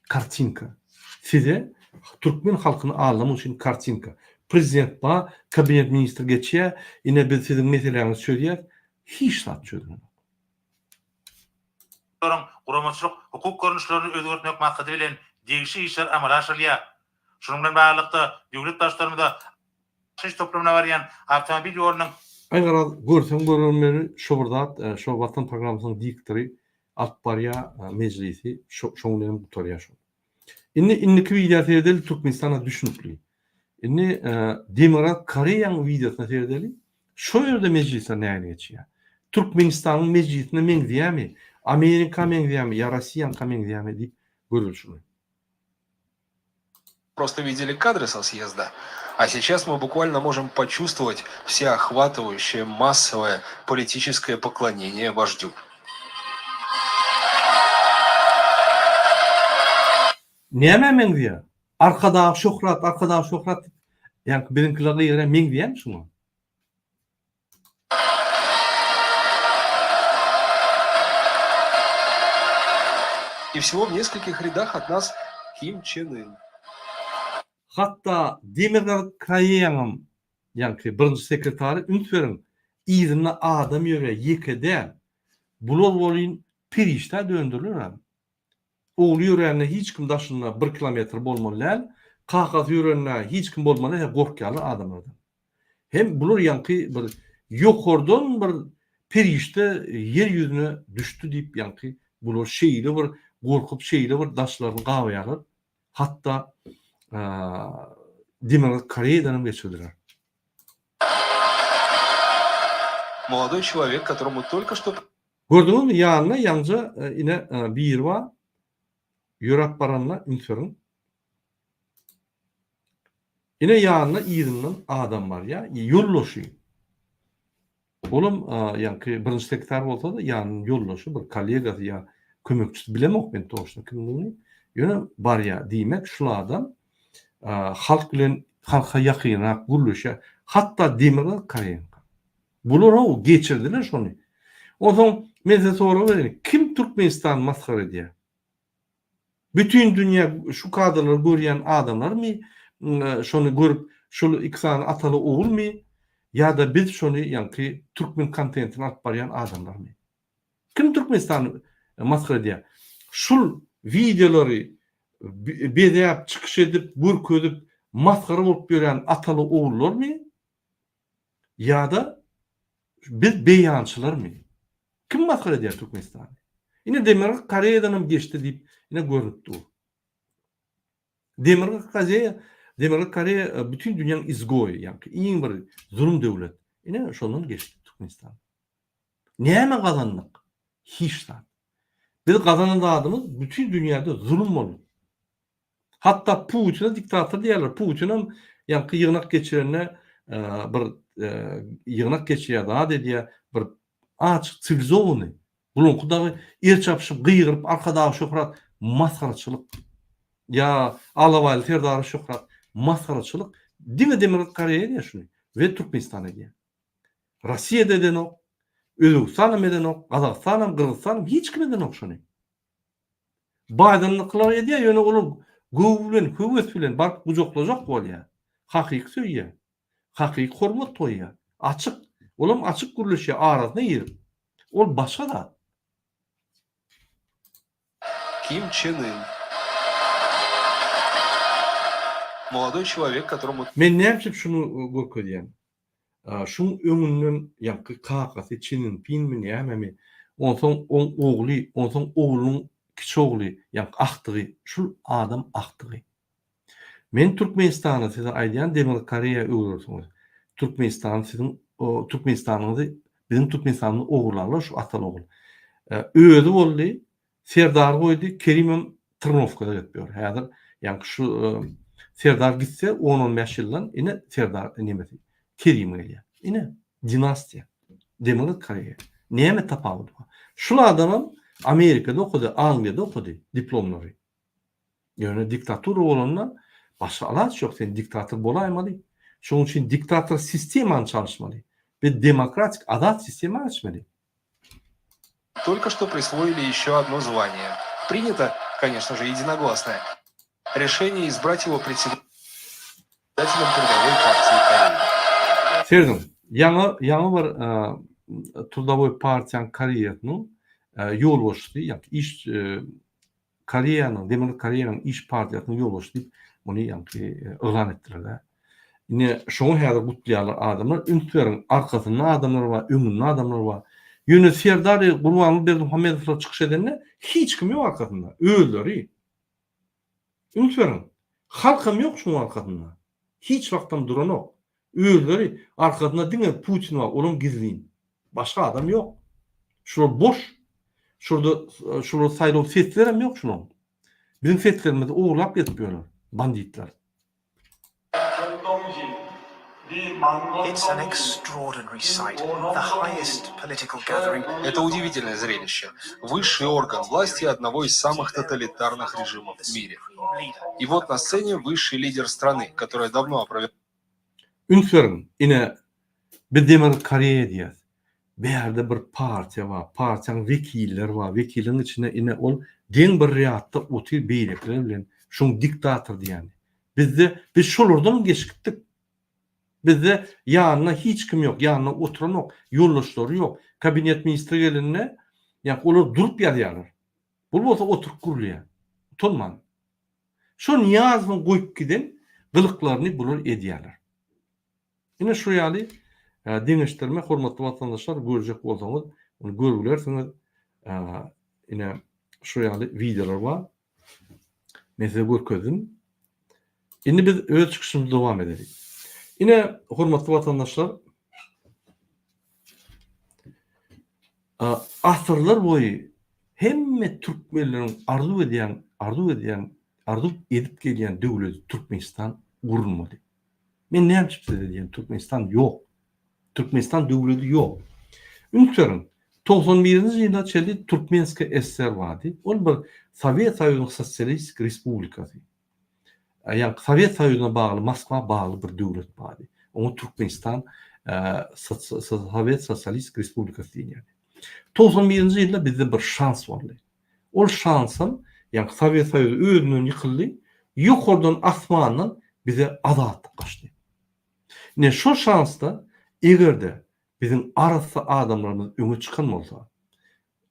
Kartinka. Size türkmen halkyny aldamak üçin kartinka. Prezident bar, kabinet ministri geçýär, ine biz siziň meseläňizi çözýäs. Hiç zat çözülenok. Olaryň guramaçylyk hukuk görnüşlerini özgertmek maksady bilen degişli işler amala aşyrylýar. Şunuň bilen baglylykda, döwlet Baştutanymyza Ýaşaýyş toplumyna barýan awtomobil ýolunyň. Aý garaz görseň görülmeli şo bir zat şo watan programmasynyň diktory alyp barýa mejlisi şo şoň bilenem gutarýa şol. Indi indiki wideo seredeli Türkmenistana düşnükli. Indi Demirgazyk Koreýaň wideosyna seredeli şo ýerde mejlisler nähili geçýä. Türkmenistanyň mejlisine meňzeýämi, Amerika meňzeýämi ýa Rossiýaňka meňzeýämi diýip göreli şuny. Просто видели кадры со съезда, а сейчас мы буквально можем почувствовать всеохватывающее массовое политическое поклонение вождю. Nämä meňzeýär? Arkadag şöhrat, Arkadag şöhrat diýip, ýaňky biziňkiler gygyrýan meňzeýärmi şuňa? И всего в нескольких рядах от нас Ким Чен Ын. Hatda Demirgazyk Koreýaňam ýaňky birinji sekretary üns beriň yzynda adam ýörýär ýeke däl. Bular welin perişdä döndüriler. Ogly ýörände hiç kim daşynda bir kilometr bolmaly däl, kakasy ýörände hiç kim bolmaly däl, gorkýarlar adamlardan. Hem bular ýaňky bir ýokardan bir perişde ýer ýüzüne düşdi diýip ýaňky bular şeýle bir gorkup şeýle bir daşlaryny gabaýarlar. Hatda Demirgazyk Koreýadan hem geçirdiler. Molodoý çelowek, kotoromu tolko şto Gördüňizmi ýanynda ýaňja ine biri bar ýöräp baranda üns beriň. Ine ýanynda yzyndan adam barýar ýoldaşy. Olam ýaňky birinji sekretar bolsa-da ýanynda ýoldaşy bir kollegasy ýa kömekçisi bilemok men toçno kimdigini. Ýöne barýar diýmek şul adam halk bilen halka ýakynrak gürleşýär. Hatda Demirgazyk Koreýaňka. Bular-ow geçirdiler şony. Onsoň men size sorag bereýin, kim Türkmenistany masgara edýär? Bütin dünýä şu kadrlary görýän adamlarmy şony görüp şol iki sany ataly ogulmy ýa-da biz şony ýaňky türkmen kontentini alyp barýan adamlarmy? Kim Türkmenistany masgara edýär? Şul wideolary bezäp çykyş edip görkezip masgara bolup ýörän ataly ogullarmy Ýa-da biz beýançylarmy? Kim masgara edýär Türkmenistany? Ine Demirgazyk Koreýadan hem geçdi diýip ine görnüp dur. Demirgazyk Koreýa, Demirgazyk Koreýa e, bütün dünýäň izgoýy, ýagny iň bir zulum döwlet. Ine şondan geçdi Türkmenistan. Näme gazandyk? Hiç zat. Biz gazanan zadymyz bütün dünýäde zulum boldy. Hatda Putine diktator diýýärler. Putinem ýaňky ýygnak geçirende bir ýygnak geçirýär, zat edýär, bir açyk siwilizowanyý. Bulaňky dagy el çapyşyp, gygyryp Arkadaga şöhrat masgaraçylyk. Ýa Alabaýly Serdara şöhrat masgaraçylyk. Diňe Demirgazyk Koreýa edýär şuny we Türkmenistan edýär. Russiýa-da edenok, Özbegistanam edenok, Gazagystanam, Gyrgyzystanam hiç kim edenok şuny. Baýdanlykylar edýär, ýöne olar göwün bilen, höwes bilen baryp gujaklajak bolýar. Hakyky söýýär. Hakyky hormat goýýar. Açyk. Olam açyk gürleşýär, arasyna girip. Ol başga zat. Kim Çen Yn. Molodoý çelowek, kotoromu. Men näme üçin şuny görkezýän? Şuň öňünden ýaňky kakasy Çininpinmi nämemi, onsoň oň ogly, onsoň oglunyň kiçi ogly, ýaňky agtygy, şul adam agtygy. Men Türkmenistana size aýdýan Demirgazyk Koreýa öwrersiňiz. Türkmenistan siziň Türkmenistanyňyzy biziň Türkmenistanymyzy ogurlarlar şu ataly ogul. Özi boldy, Serdar goýdy, Kerimem trnowkada gezip ýör. Häzir ýaňky şu Serdar gitse on-on bäş ýyldan ine Serdar nemesi Kerim gelýär. Ine dinastiýa. Demirgazyk Koreýa. Näme tapawudy bar? Şul adamam Amerikada okady, Angliýada okady diplomlary. Ýöne diktatura bolanda başga alaç ýok, sen diktator bolaýmaly. Şonuň üçin diktator sistemany çalyşmaly. Biz demokratik azat sistema geçmeli. Только что присвоили еще одно звание. Принято, конечно же, единогласное решение избрать его председателем Трудовой партии Кореи. Serediň, ýaňy ýaňy bir Trudowoý partiýanyň Koreýasynyň ýolbaşçysy, ýagny iş Koreýanyň, Demirgazyk Koreýanyň iş partiýasynyň ýolbaşçysy diýip, muny ýaňky yglan etdiler-dä. Ine, şoňa häzir gutlaýarlar adamlar. Üns beriň, arkasynda adamlar bar, öňünde adamlar bar. Ýöne Serdar Gurbanguly Berdimuhamedowlar çykyş edende hiç kim ýok arkasynda, özleri. Üns beriň, halkam ýok şuň arkasynda. Hiç wagtam duranok. Özleri arkasynda diňe Putin bar, olam gizlin. Başga adam ýok. Şular boş. Şurada şular saýlaw seslerem ýok şulaň. Biziň seslerimizi ogurlap gezip ýörler banditler. It's an extraordinary sight, the highest political gathering. Это удивительное зрелище. Высший орган власти одного из самых тоталитарных режимов в мире. И вот на сцене высший лидер страны, которая давно опровергла Üns beriň, ine, biz Demirgazyk Koreýa diýýäs. Bärde bir partiýa bar, partiýanyň wekilleri bar, wekiliň içinde ine ol deň bir rýadda otyr beýlekiler bilen, şoň diktator diýýäni. Bizde, biz şolardanam geçip gitdik. Bizde ýanynda hiç kim ýok, ýanynda oturanok, ýoldaşlary ýok. Kabinet ministri gelende, ýa olar durup ýazýarlar. Bul bolsa oturyp gürleýär. Utanman. Şo Nyýazowyň goýup giden gylyklaryny bular edýärler. Ine şu ýaly deňeşdirme hormatly watandaşlar görjek bolsaňyz ony görübilersiňiz. Ine şu ýaly wideolar bar. Men size görkezdim. Indi biz öz çykyşymyzy dowam edeli. Ine, hormatly watandaşlar, asyrlar boýy hemme türkmenleriň arzuw edýän, arzuw edýän, arzuw edip gelýän döwleti Türkmenistan gurulmady. Men näme üçin size diýýän, Türkmenistan ýok. Türkmenistan döwleti ýok. Üns beriň, 91-nji ýyla çenli Türkmenskiý SSR bardy. Ol bir Sowet Soýuzynyň sosialistik respublikasy. Ýagny Sowet Soýuzyna bagly, Moskwa bagly bir döwlet bardy. Oňa Türkmenistan Sowet Sosialistik Respublikasy diýilýärdi. 91-nji ýylda bizde bir şans boldy. Ol şansam, ýagny Sowet Soýuzy özünden ýykyldy, ýokardan asmandan bize azatlyk gaçdy. Ine şol şansda eger-de biziň arassa adamlarymyz öňe çykan bolsa,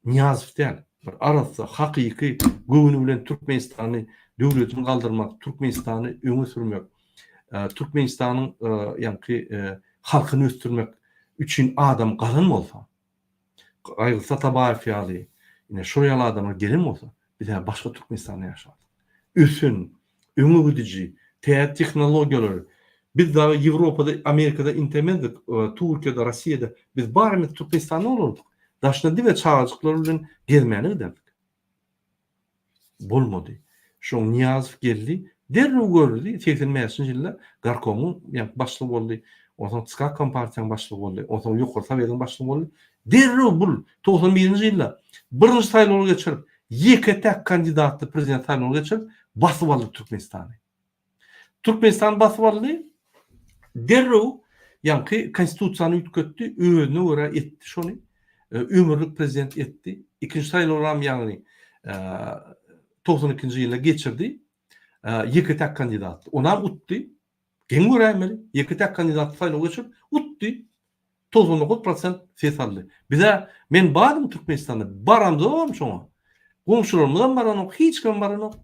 Nyýazow däl, bir arassa, hakyky göwni bilen Türkmenistany döwletini galdyrmak, Türkmenistany öňe sürmek, Türkmenistanyň ýaňky halkyny ösdürmek üçin adam galan bolsa, Gaýgysyz Atabaýew ýaly, ine şol ýaly adamlar gelen bolsa, biz häzir başga Türkmenistanda ýaşardyk. Ösen, öňe gidiji, täze tehnologiýalar, biz dagy Ýewropada, Amerikada intemezdik, Türkiýede, Rossiýada, biz barymyz Türkmenistanda bolardyk. Daşyna diňe çagajyklar bilen gezmäne giderdik. Bolmady. Şoň Nyýazow geldi, derrew görüldi, 85-nji ýylda gorkomyň ýaňky başlygy boldy, onsoň TSK kompartiýanyň başlygy boldy, onsoň Ýokary Sowetiň başlygy boldy. Derrew bul 91-nji ýylda birinji saýlawlary geçirip, ýeke-täk kandidatly prezident saýlawyny geçirip, basyp aldy Türkmenistany. Türkmenistany basyp aldy, derrew ýaňky konstitusiýany üýtgetdi, özüne görä etdi şony, ömürlik prezident etdi. Ikinji saýlawlaram ýagny 92-nji ýylda geçirdi. Ýeke-täk kandidatly. Onam utdy. Geň göräýmeli. Ýeke-täk kandidatly saýlaw geçirip, utdy. 99 prosent ses aldy. Bize men bardym Türkmenistanda, baramzogam şoňa. Goňşularymyzam baranok, hiç kim baranok.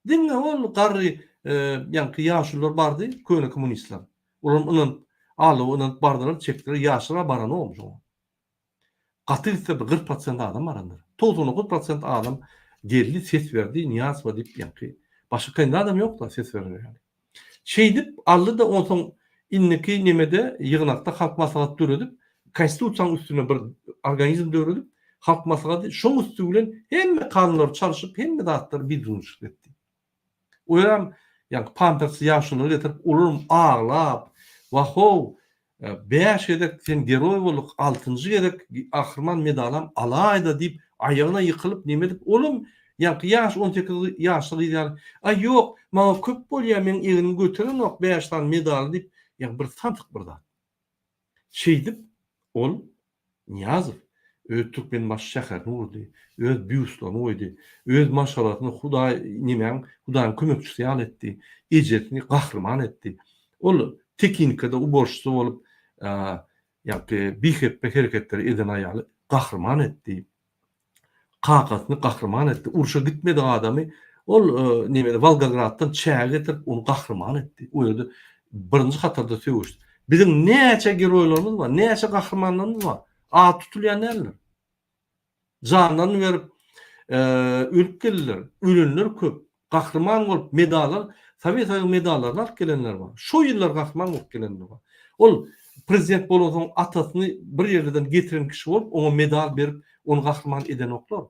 Diňe ol garry ýaňky ýaşulular bardy, köne kommunistler. Olaram ynanyp, Allowa ynanyp bardylar, çekdiler, ýaşlar-a baranogam şoňa. Gaty gitse bir 40 prosent adam barandyr. 99 prosent adam geldi, ses berdi Nyýazowa diýip ýaňky. Başga kandidatam ýok-da ses berer ýaly. Şeýdip aldy-da onsoň indiki nemede ýygnakda Halk Maslahaty döredip, Konstitusiýanyň üstünde bir organizm döredip, Halk Maslahaty şoň üsti bilen hemme kanunlary çalşyp, hemme zatlary bidüzgünçilik etdi. Olam ýaňky pampersli ýaşululary getirip, olaram aglap, Wah-ow, Bäş gezek sen geroý boldyk, altynjy gezek gahryman medalam alaýda diýip, aýagyna ýykylyp neme edip, olam ýaňky ýaş 18 ýaşly gyz ýaly, Aý ýok, maňa köp bolýa, meň egnim göterenok bäş sany medaly diýip, ýaňky bir samsyk bir zat. Şeýdip, ol Nyýazow öz Türkmenbaşy şäherini gurdy, öz býustlaryny goýdy, öz maşgalasyny Hudaý nemäň Hudaýyň kömekçisi ýaly etdi, ejesini gahryman etdi. Ol tekinikada uborşçysy bolup, ýagty bihepbe hereketleri eden aýaly gahryman etdi. Kakasyny gahryman etdi. Urşa gitmedik adamy ol nemede Wolgograddan çäge getirip ony gahryman etdi. O ýerde birinji hatarda söweşdi. Biziň näçe geroýlarymyz bar, näçe gahrymanlarymyz bar. Ady tutulýan däldir. Janlaryny berip ölüp geldiler. Ölenler köp. Gahryman bolup medallar, Sowet Soýuzynyň medallaryny alyp gelenler bar. Şo ýyllar gahryman bolup gelenler bar. Ol prezident bolansoň atasyny bir ýerlerden getiren kişi bolup, oňa medal berip, ony gahryman edenoklar.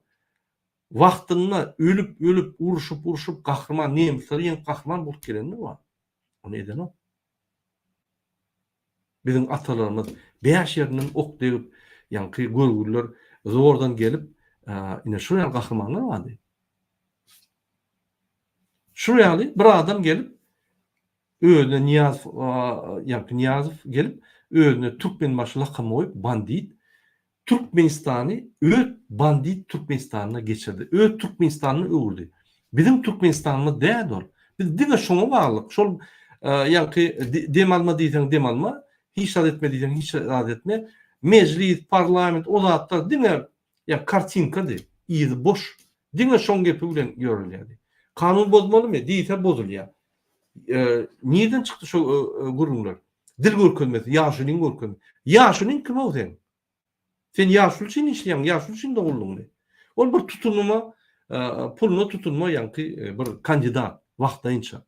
Wagtynda ölüp, ölüp, urşup, urşup gahryman, nemisleri ýeňip gahryman bolup gelenler bar. Ony edenok. Biziň atalarymyz bäş ýerinden ok degip, ýaňky görgüliler zordan gelip, ine şol ýaly gahrymanlar bardy. Şul ýaly bir adam gelip özüne Nyýazow ýaňky Nyýazow gelip özüne Türkmenbaşy lakamy goýup bandit Türkmenistany öz bandit Türkmenistanyna geçirdi. Öz Türkmenistanyna öwürdi. Biziň Türkmenistanymyz däl ol. Biz diňe şoňa baglyk. Şol ýaňky dem alma diýseň dem alma, hiç zat etme diýseň hiç zat etme. Mejlis, parlament o zatlar diňe ýa kartinkady, yzy boş. Diňe şoň gepi bilen ýörelýärdi. Kanun bozmalymy? Diýse bozulýar. Nirden çykdy şo gürrüňler? Dil görkezmesi, ýaşulyň görkezmesi. Ýaşulyň kim-ow seň? Sen ýaşuly üçin işleýäň, ýaşuly üçin doguldyňmy? Ol bir tutunyma. puluna tutunma ýaňky bir kandidat wagtlaýynça.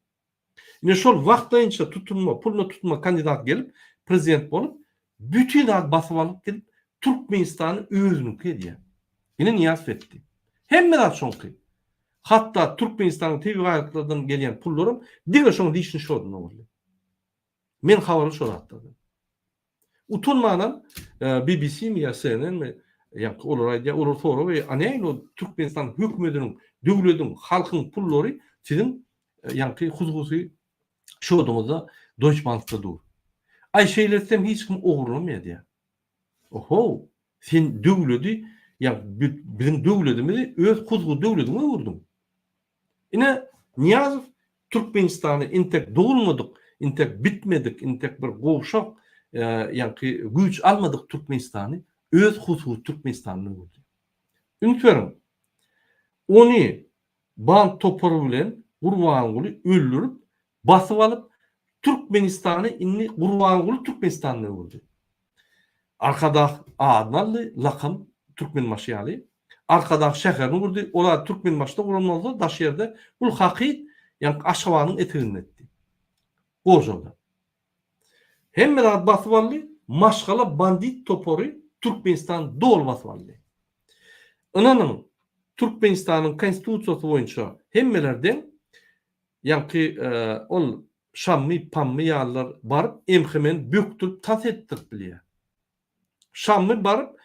Ine şol wagtlaýynça tutunma, puluna tutunma kandidat gelip prezident bolup bütin zady basyp alyp gidip Türkmenistany özüniňki edýär. Ine Nyýazow etdi. Hemme zat şoňky. Hatda Türkmenistanyň tebigy baýlyklardan gelýän pullaram diňe şoň lişni şodunda boldy. Men habarly şo zatlardan. Utanmanam BBC-mi ýa CNN-mi ýaňky olar aýdýar, olar sorag berýär, a nähili ol Türkmenistan hökümetiniň, döwlediň, halkyň pullary siziň ýaňky hususy şoduňyzda Deutsche Bankda dur. Aý şeýle etsem hiç kim ogurlamaýar diýýär. Ohow, sen döwledi, ýa biziň döwledimizi öz hususy döwlediňe öwürdiň. Ine, Nyýazow Türkmenistany entek dogulmadyk, entek bitmedik, entek bir gowşak, ýaňky güýç almadyk Türkmenistany öz hususy Türkmenistanyna öwürdi. Üns beriň, ony band topary bilen Gurbanguly öldürip, basyp alyp, Türkmenistany indi Gurbanguly Türkmenistanyna öwürdi. Arkadag adyny aldy, lakam Türkmenbaşy ýaly. Arkadag şäherini gurdy, ol ady Türkmenbaşyda guran bolsa, daş ýerde, bul hakyt, ýaňky Aşgabadyň eteginde etdi. Gorjalda. Hemme zady basyp aldy, maşgala bandit topary Türkmenistany doly basyp aldy. Ynanyň, Türkmenistanyň konstitusiýasy boýunça hemmeler deň, ýaňky ol Şammy, Pammy ýalylar baryp MHM-ni bökdürip tans etdirip bilýär. Şammy baryp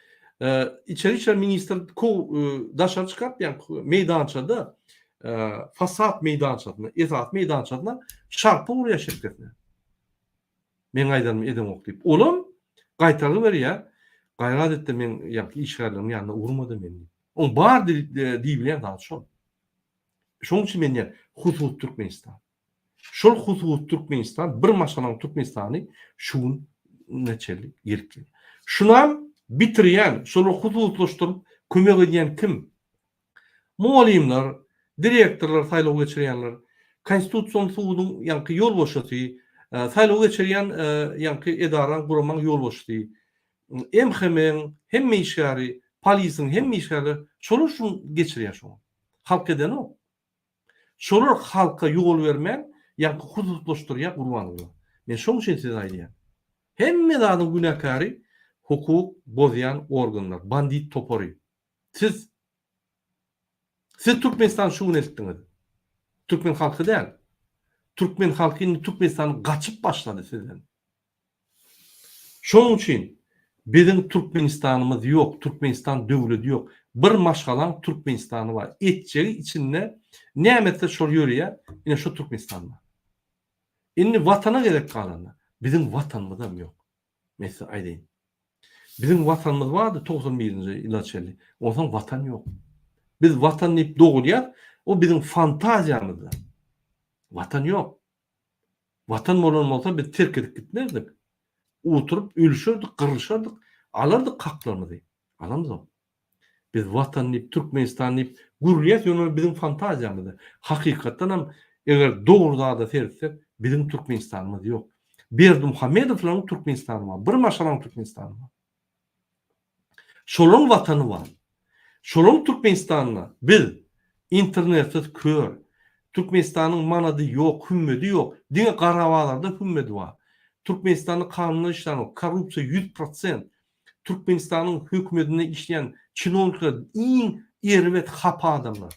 içeri işler ministri kow daşary çykaryp ýaňky meýdançada fasad meýdançasynda, esasy meýdançasynda şarpyk urýar şepkesine. Meň aýdanymy edeňok diýip. Olam gaýtargy berýär. Gaýrat etde meň ýaňky işgärleriň ýanyna urmada meni diýip. Oň bar diýibilýän zady şol. Şonuň üçin men diýýän hususy Türkmenistan. Şol hususy Türkmenistan, bir maşgalaň Türkmenistany şu güne çenli gelip gelýär. Şunam bitirýän, şolary hususlaşdyryp kömek edýän kim? Mugallymlar, direktorlar saýlaw geçirýänler, Konstitusion suduň ýaňky ýolbaşçysy, saýlaw geçirýän ýaňky edaraň, guramaň ýolbaşçysy, MHM-iň hemme işgäri, polisiň hemme işgärleri şolar şuny geçirýär şoňa. Halk edenok. Şolar halka ýol bermän, ýaňky hususlaşdyrýar Gurbanguly. Men şoň üçin size aýdýan. Hemme zadyň günäkäri hukuk bozýan organlar, bandit topary. Siz. Siz Türkmenistany şu güne eltdiňiz. Türkmen halky däl. Türkmen halky indi Türkmenistany gaçyp başlady sizden. Şonuň üçin biziň Türkmenistanymyz ýok, Türkmenistan döwledi ýok. Bir maşgalaň Türkmenistany bar. Etjegi içinde näme etse şol ýöreýär, ine şo Türkmenistan bar. Indi watana gezek galanda biziň watanymyzam ýok. Men size aýdaýyn. Biziň watanymyz bardy 91-nji ýyla çenli. Onsoň watan ýok. Biz watan diýip dogulýas, o biziň fantaziýamyzda. Watan ýok. Watan bolan bolsa biz terk edip gitmezdik. Oturyp ölüşerdik, gyrlyşardyk, alardyk haklarymyzy. Alamzok. Biz Watan diýip, Türkmenistan diýip gürleýäs, ýöne ol biziň fantaziýamyzda. Hakykatdan hem eger dogry zada seretsek, biziň Türkmenistanymyz ýok. Berdimuhamedowlaryň Türkmenistany bar, bir maşgalaň Türkmenistany bar. Şolaryň watany bar. Şolaryň Türkmenistanda biz internetsiz kör. Türkmenistanyň manady ýok, hümmedi ýok. Diňe gara bazarda hümmedi bar. Türkmenistanda kanunlar işlänok, korrupsiýa 100%. Türkmenistanyň hökümetinde işleýän çinownikler iň erbet hapa adamlar.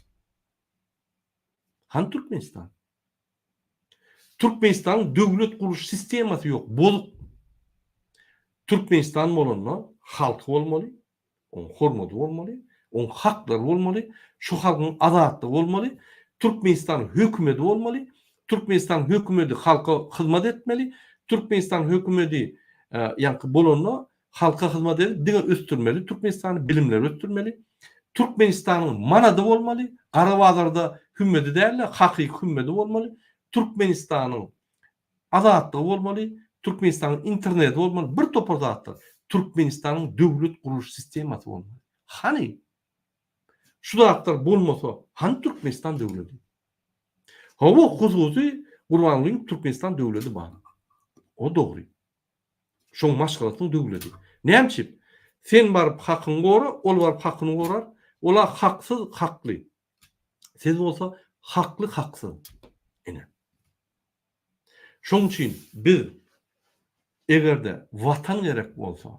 Hany Türkmenistan? Türkmenistanyň döwlet guruş sistemasy ýok, bozuk. Türkmenistan bolanda halky bolmaly, oň hormaty bolmaly, oň haklary bolmaly, şu halkyň azatlygy bolmaly, Türkmenistanyň hökümeti bolmaly, Türkmenistanyň hökümeti halka hyzmat etmeli, Türkmenistanyň hökümeti ýaňky bolanda Halka hyzmat edip diňe ösdürmeli Türkmenistany bilimleri ösdürmeli. Türkmenistanyň manady bolmaly, gara bazarda hümmedi dälde hakyky hümmedi bolmaly. Türkmenistanyň azatlygy bolmaly, Türkmenistanyň interneti bolmaly, bir topar zatlar. Türkmenistanyň döwlet gurluş sistemasy bolmaly. Hany? Şu zatlar bolmasa hany Türkmenistan döwledi? Hawa hususy Gurbangulyň Türkmenistan döwledi bar. O dogry. Şoň maşgalasynyň döwledi. Näme üçin? Sen baryp hakyňy gora, ol baryp hakyny gorar. Ola haksyz hakly. Siz bolsa hakly haksyz. Ine. Şoň üçin biz eger-de watan gerek bolsa,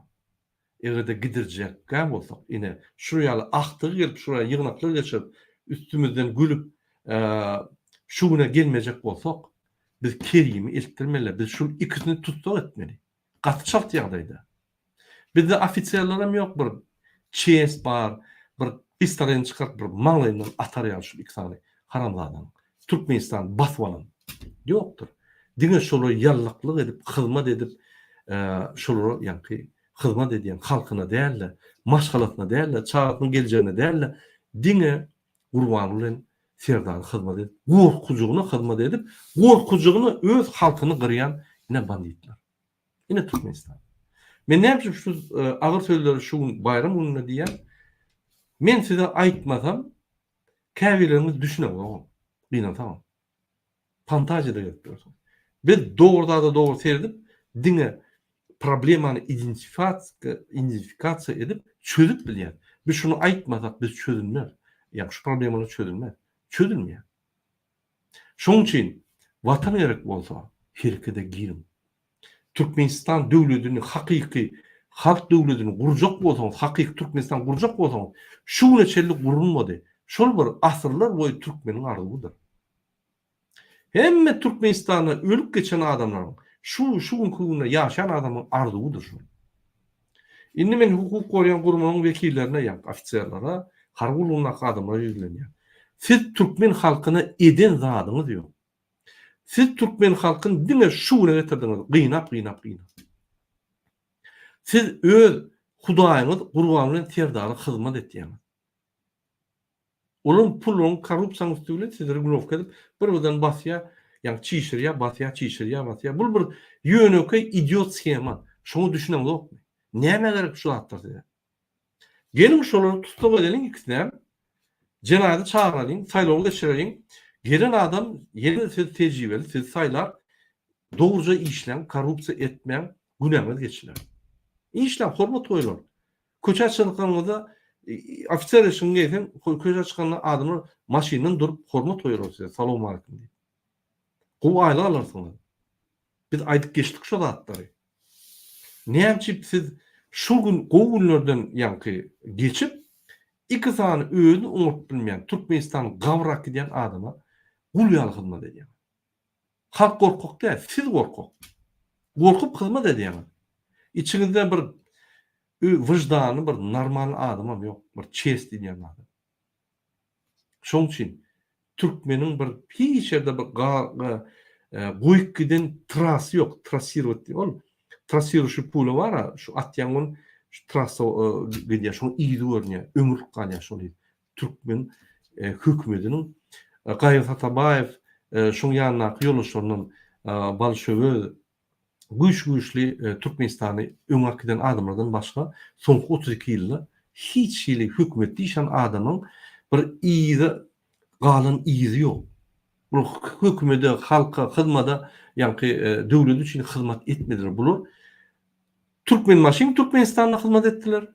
eger-de gidirjekgä bolsak, ine, şu ýaly ahtygy gelip şuraya ýygnaklar geçirip, üstümizden gülüp, şu güne gelmejek bolsak, biz Kerimi eltdirmeli, biz şul ikisini tussag etmeli. Gaty çalt ýagdaýda. Bizde ofiserlerem ýok bir çest bar bir pistoletini çykaryp bir maňlaýyndan atar ýaly şul iki sany haramzadanyň Türkmenistany basyp alan ýokdur. Diňe şolara ýallaklyk edip hyzmat edip şolara ýaňky hyzmat edýän halkyna dälde maşgalasyna dälde çagasynyň geljegine dälde diňe Gurbanguly bilen Serdara hyzmat edip gorkujygyna hyzmat edip gorkujygyna öz halkyny gyrýan ine banditler. Ine Türkmenistan. Men näme üçin şu agyr sözleri şu gün baýram gününde diýýän? Men size aýtmasam, käbirleriňiz düşüneňzok. Gynansagam. Fantaziýada gezip ýörsüňiz. Biz dogry zada dogry seredip, diňe problemany identifikasiýa edip çözüp bilýäs. Biz şuny aýtmasak biz çözülmez. Ýa şu problemalar çözülmez. Çözülmeýär. Şonuň üçin Watan gerek bolsa herekede giriň. Türkmenistan döwledini hakyky halk döwledini gurjak bolsaňyz, hakyky Türkmenistan gurjak bolsaňyz, şu güne çenli gurulmady. Şol bir asyrlar boýy türkmeniň arzuwydyr. Hemme Türkmenistanda ölüp geçen adamlaryň, şu şu günki günde ýaşaýan adamlaryň arzuwydyr şol. Indi men hukuk goraýan guramanyň wekillerine ýa ofiserlere, harby gullugyndaky adamlara ýüzlenýän. Siz türkmen halkyna eden zadyňyz ýok. Siz türkmen halkyny diňe şu güne getirdiňiz, gynap gynap gynap. Siz öz hudaýyňyz Gurbanguly Serdara hyzmat etýäňiz. Olaryň pulunyň korrupsiýanyň üsti bilen sizi regulowka edip bir birden basýar, ýagny çişirýär, basýar, çişirýär, basýar. Bul bir ýönekeý idiot shema. Şoňa düşüneňzokmy? Nämä gerek şu zatlar size? Geliň şolary tussag edeliň ikisinem. Jenaýata çagyralyň, saýlaw geçireliň. Gelen adam ýene siz tejribeli, sizi saýlar. Dogruja işläň, korrupsiýa etmäň, günäňiz geçiler. Işläň, hormat goýular. Köçä çykanyňyzda ofiser eşigini geýseň, köçä çykanda adamlar maşyndan durup hormat goýarlar size, salowmaleýkim diýip. Gowy aýlyk alarsyňyz. Biz aýdyp geçdik şo zatlary. Näme üçin siz şu gün gowy günlerden ýaňky geçip, iki sany özüni oňaryp bilmeýän Türkmenistany gabra äkidýän adama gul ýaly hyzmat edýäňiz. Halk gorkak däl, siz gorkak. Gorkup hyzmat edýäňiz. Içiňizde bir wyždany bir normalny adamam ýok, bir çest diýilýän adam. Şoň üçin türkmeniň bir hiç ýerde bir goýup giden trasy ýok, trasirowat diýip ol trasiruşy pula bar-a, şu atýaň ony şu trasa gidýär, şoň yzy görünýär, ömürlik galýar şol yz. Türkmen hökümetiniň Gaýgysyz Atabaýew şoň ýanyndaky ýoldaşlaryndan Balşöwez güýç-güýçli Türkmenistany öňe äkiden adamlardan başga soňky 32 ýylda hiç hili hökümetde işlän adamyň bir yza galan yzy ýok. Bular hökümede, halka, hyzmada, ýaňky döwlet üçin hyzmat etmediler. Bular Türkmenbaşyň Türkmenistanda hyzmat etdiler.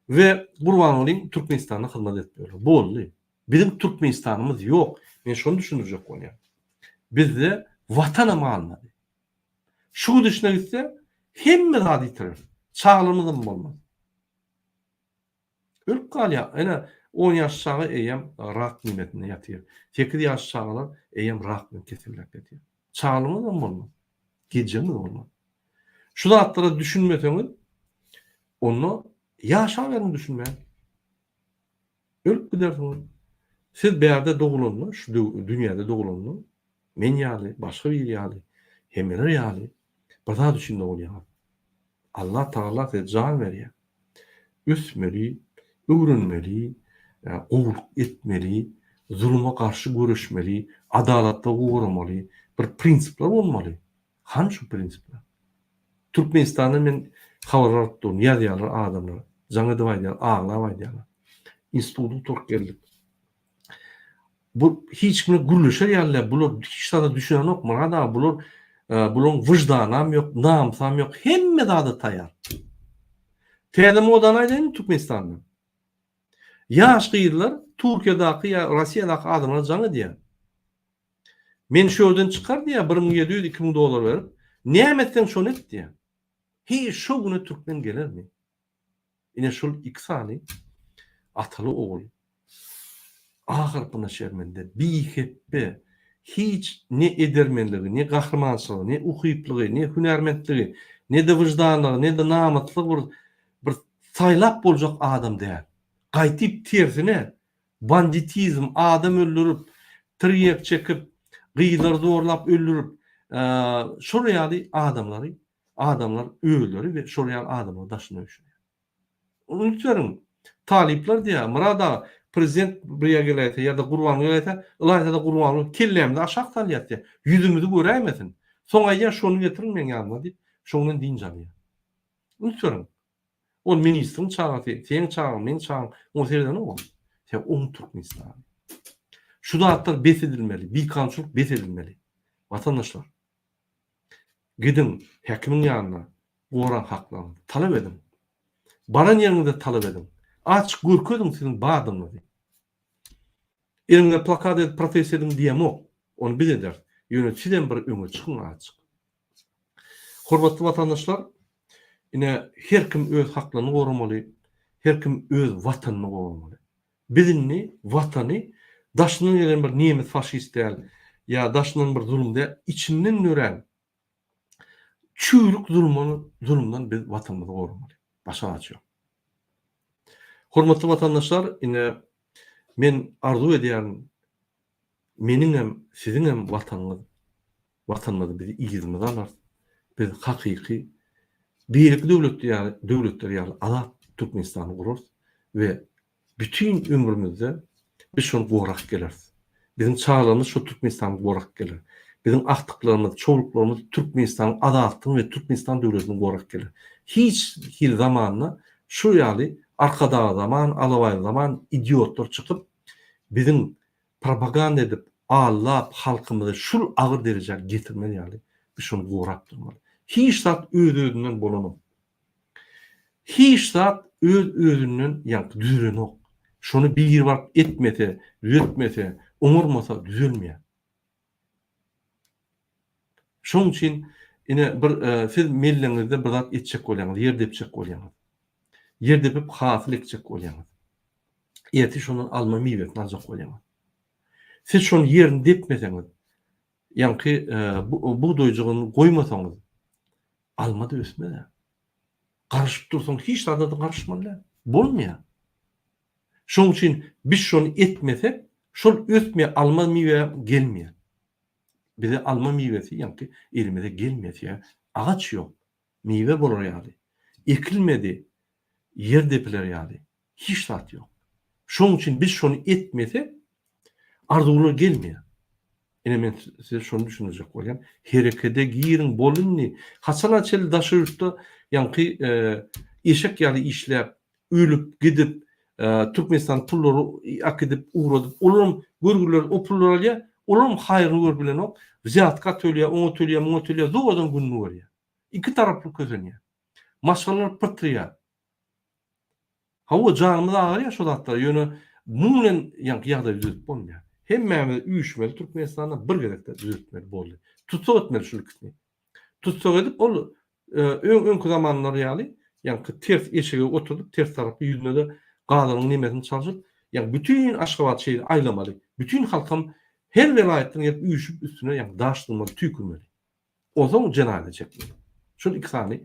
We Gurbangulyň Türkmenistanda hyzmat edip ýörler. Boldy. Biziň Türkmenistanymyz ýok. Men şony düşündirjek bolýan. Bizde watanam galmady. Şu gidişine gitse hemme zady ýitireris. Çagalarymyzam bolmaz. Ölüp galýar. Ene on ýaş çaga eýýäm rak nemesinde ýatyr. Sekiz ýaş çagalar eýýäm rak bilen keselläp ýatyr. Çagalarymyzam bolmaz. Geljegimiz bolmaz. Şu zatlara düşünmeseňiz Onda ýaşaberiň düşünmän. Ölüp gidersiňiz. Siz bärde dogulanda, şu dünýäde dogulanda, men ýaly, başga biri ýaly, hemmeler ýaly bir zat üçin dogulýaňyz. Allah Tagala size jan berýär. Ösmeli, öwrenmeli, gowulyk etmeli, zuluma garşy göreşmeli, adalatlygy goramaly, bir prinsipler bolmaly. Hany şu prinsipler? Türkmenistandan men habar alyp durun, ýazýarlar adamlar. Jaň edip aýdýarlar, aglap aýdýarlar. Instituty gutaryp geldik. Bu hiç kimle gürleşer ýaly däl. Bular hiç zada düşünenok Myrat aga. Bular e, bularyň wyždanam ýok, namysam ýok. Hemme zada taýýar. Täze modany aýdaýynmy Türkmenistanda? Ýaş gyzlar. Türkiýedäki ýa Rossiýadaky adamlara jaň edýär. Meni şu ýerden çykar diýýär, 1700, 2000 dollar berip, näme etseň şony et diýýär. Heý, şo güne türkmen gelermi? Ine şol iki sany ataly ogul ahyrpyna şermende, bihepbe, hiç ne edermenligi, ne gahrymançylygy, ne ukyplygy, ne hünärmentligi, ne-de wyždanlygy, ne-de namyslygy bir bir saýlap boljak adam däl. Gaýtyp tersine, banditizm, adam öldürip, tirýek çekip, gyzlary zorlap öldürip, şol ýaly adamlary Adamlar özleri we şol ýaly adamlar daşyna üýşürýär. Üns beriň, talyplar diýýär, Myrat aga, prezident bir ýere geläýse ýa-da Gurbanguly geläýse, ylaýta-da Gurbanguly kellämizi aşak salýas diýýär, ýüzümizi göräýmesin. Soň aýdýar, şony getiriň meň ýanyma diýip, şoň bilen dynç alýar. Üns beriň. Ol ministriň çagasy, seň çagaň, meň çagam, oňa seredenok ol. Sebäbi oň Türkmenistany. Şu zatlar bes edilmeli, bikanunçylyk bes edilmeli. Watandaşlar. Gidiň, häkimiň ýanyna, goraň haklaryňyzy, talap ediň. Baran ýeriňizde talap ediň. Açyk görkeziň siziň bardygyňyzy. Eliňize plakat edip protest ediň diýemok. Ony biz ederis. Ýöne sizem bir öňe çykyň azjyk. Hormatly watandaşlar, ine her kim öz haklaryny goramaly, her kim öz watanyny goramaly. Biz indi Watany daşyndan gelen bir nemes faşist däl, ýa daşyndan bir zulum däl, içinden dörän çüýrük zuluma zulumdan biz Watanymyzy goramaly. Başga alaç ýok. Hormatly watandaşlar, ine men arzuw edýärin, meniňem, siziňem Watanyňyz, Watanymyzy biz yzymyza alarys. Biz hakyky beýleki döwletler ýaly, döwletler ýaly azat Türkmenistany gurarys we bütin ömrümizde biz şony gorap geleris. Biziň çagalarymyz şol Türkmenistany gorap geler. Biziň agtyklarymyz, çowluklarymyz Türkmenistanyň azatlygyny we Türkmenistan döwletini gorap geler. Hiç hili zamanda şu ýaly Arkadag zaman, Alabaý zaman idiotlar çykyp biziň propaganda edip aldap halkymyzy şul agyr derejä getirmez ýaly biz şony gorap durmaly. Hiç zat öz-özünden bolanok. Hiç zat öz-özünden ýaňky düzelenok. Şony biri baryp etmese, düzetmese, oňarmasa düzelmeýär. Şonuň üçin ine bir siz melleňizde bir zat etjek bolýaňyz, ýer depjek bolýaňyz. Ýer depip hasyl ekjek bolýaňyz. Ertir şondan alma miwesini aljak bolýaňyz. Siz şony ýerini depmeseňiz, ýaňky bugdaýjygyny goýmasaňyz, alma-da ösmez-ä. Garyşyp dursaň hiç zada-da garyşmaly däl. Bolmaýar. Şonuň üçin biz şony etmesek, şol ösmeýär, alma miwe gelmeýär. Bize alma miwesi ýaňky elimize gelmeýär, sebäbi agaç ýok, miwe bolar ýaly. Ekilmedi, ýer depiler ýaly. Hiç zat ýok. Şonuň üçin biz şony etmesek, arzuwlar gelmeýär. Ine men size şony düşündirjek bolýan. Herekede giriň, bol indi. Haçana çenli daşary ýurtda ýaňky eşek ýaly işläp, ölüp gidip, Türkmenistan pullary äkidip ugradyp, olaram görgüliler o pullary alýar, olaram haýryny görüp bilenok, wzýatka töleýär, oňa töleýär, muňa töleýär, zordan gününi görýär. Iki taraply kösenýär. Maşgalalar pytraýar. Hawa, janymyz agyrýar şo zatlara, ýöne muň bilen ýaňky ýagdaýy düzetip bolmaýar. Hemmämiz üýşmeli Türkmenistanda bir gezekde düzetmeli boldy. Tussag etmeli şul ikisini. Tussag edip ol öň öňki zamanlar ýaly ýaňky ters eşege oturdyp ters taraply ýüzüne-de gazanyň nemesini çalşyp ýaňky bütin Aşgabat şeýle aýlamaly. Bütin halkam her welaýatdan gelip üýşüp üstüne ýaňky daş zyňmaly tüýkürmeli. Onsoň jenaýata çekmeli. Şol iki sany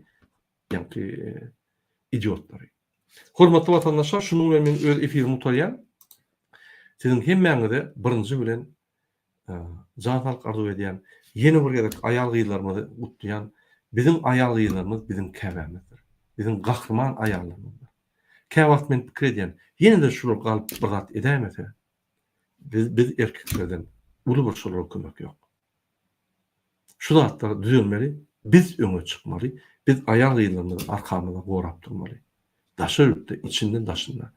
ýaňky idiotlary. Hormatly watandaşlar, şunuň bilen men öz efirimi gutarýan. Siziň hemmäňize birinji bilen jan saglyk arzuw edýän. Ýene bir gezek aýal-gyzlarymyzy gutlaýan. Biziň aýal-gyzlarymyz biziň käbämizdir. Biziň gahryman aýallarymyzdyr. Käwagt men pikir edýän, ýene-de şular galyp bir zat edäýmese, biz biz erkeklerden uly bir şolara kömek ýok. Şu zatlar düzelmeli, biz öňe çykmaly, biz aýal-gyzlarymyzy arkamyzda gorap durmaly. Daşary ýurtda, içinde, daşynda.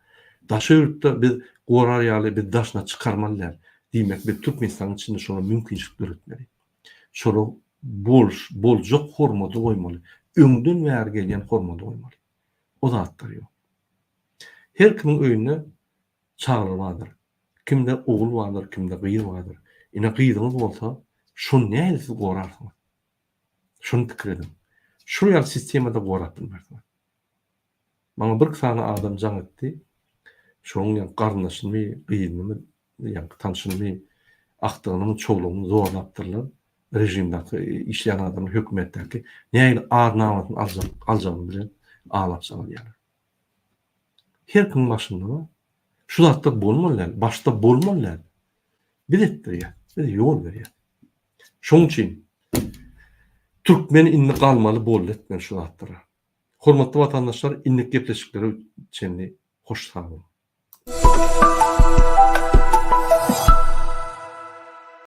Daşary ýurtda biz gorar ýaly biz daşyna çykarmaly däl. Diýmek, biz Türkmenistanyň içinde şolara mümkinçilik döretmeli. Şolara boluş, boljak hormaty goýmaly. Öňden bäri gelýän hormaty goýmaly. O zatlar ýok. Her kimiň öýünde çagalar bardyr. Kimde ogul bardyr, kimde gyz bardyr. Ine gyzyňyz bolsa, şony nähili siz gorarsyňyz? Şony pikir ediň. Şul ýaly sistemada gorap bilmersiňiz. Maňa birki sany adam jaň etdi. Şonuň ýaňky garyndaşynymy, gyzynymy, ýaňky tanşynymy, agtygynymy, çowlugyny zorlapdyrlar. Režimdäki işleýän adamlar hökümetdäki nähili ar-namysyny aljak, aljagyny bilen aglap çalýarlar. Her kimiň başynda bar. Şu zatlar bolmaly däl, başda bolmaly däl. Biz etdirýäs, biz ýol berýäs. Şonuň üçin türkmen indi galmaly boldy etmeli şu zatlara. Hormatly watandaşlar indiki gepleşiklere çenli hoş sag boluň.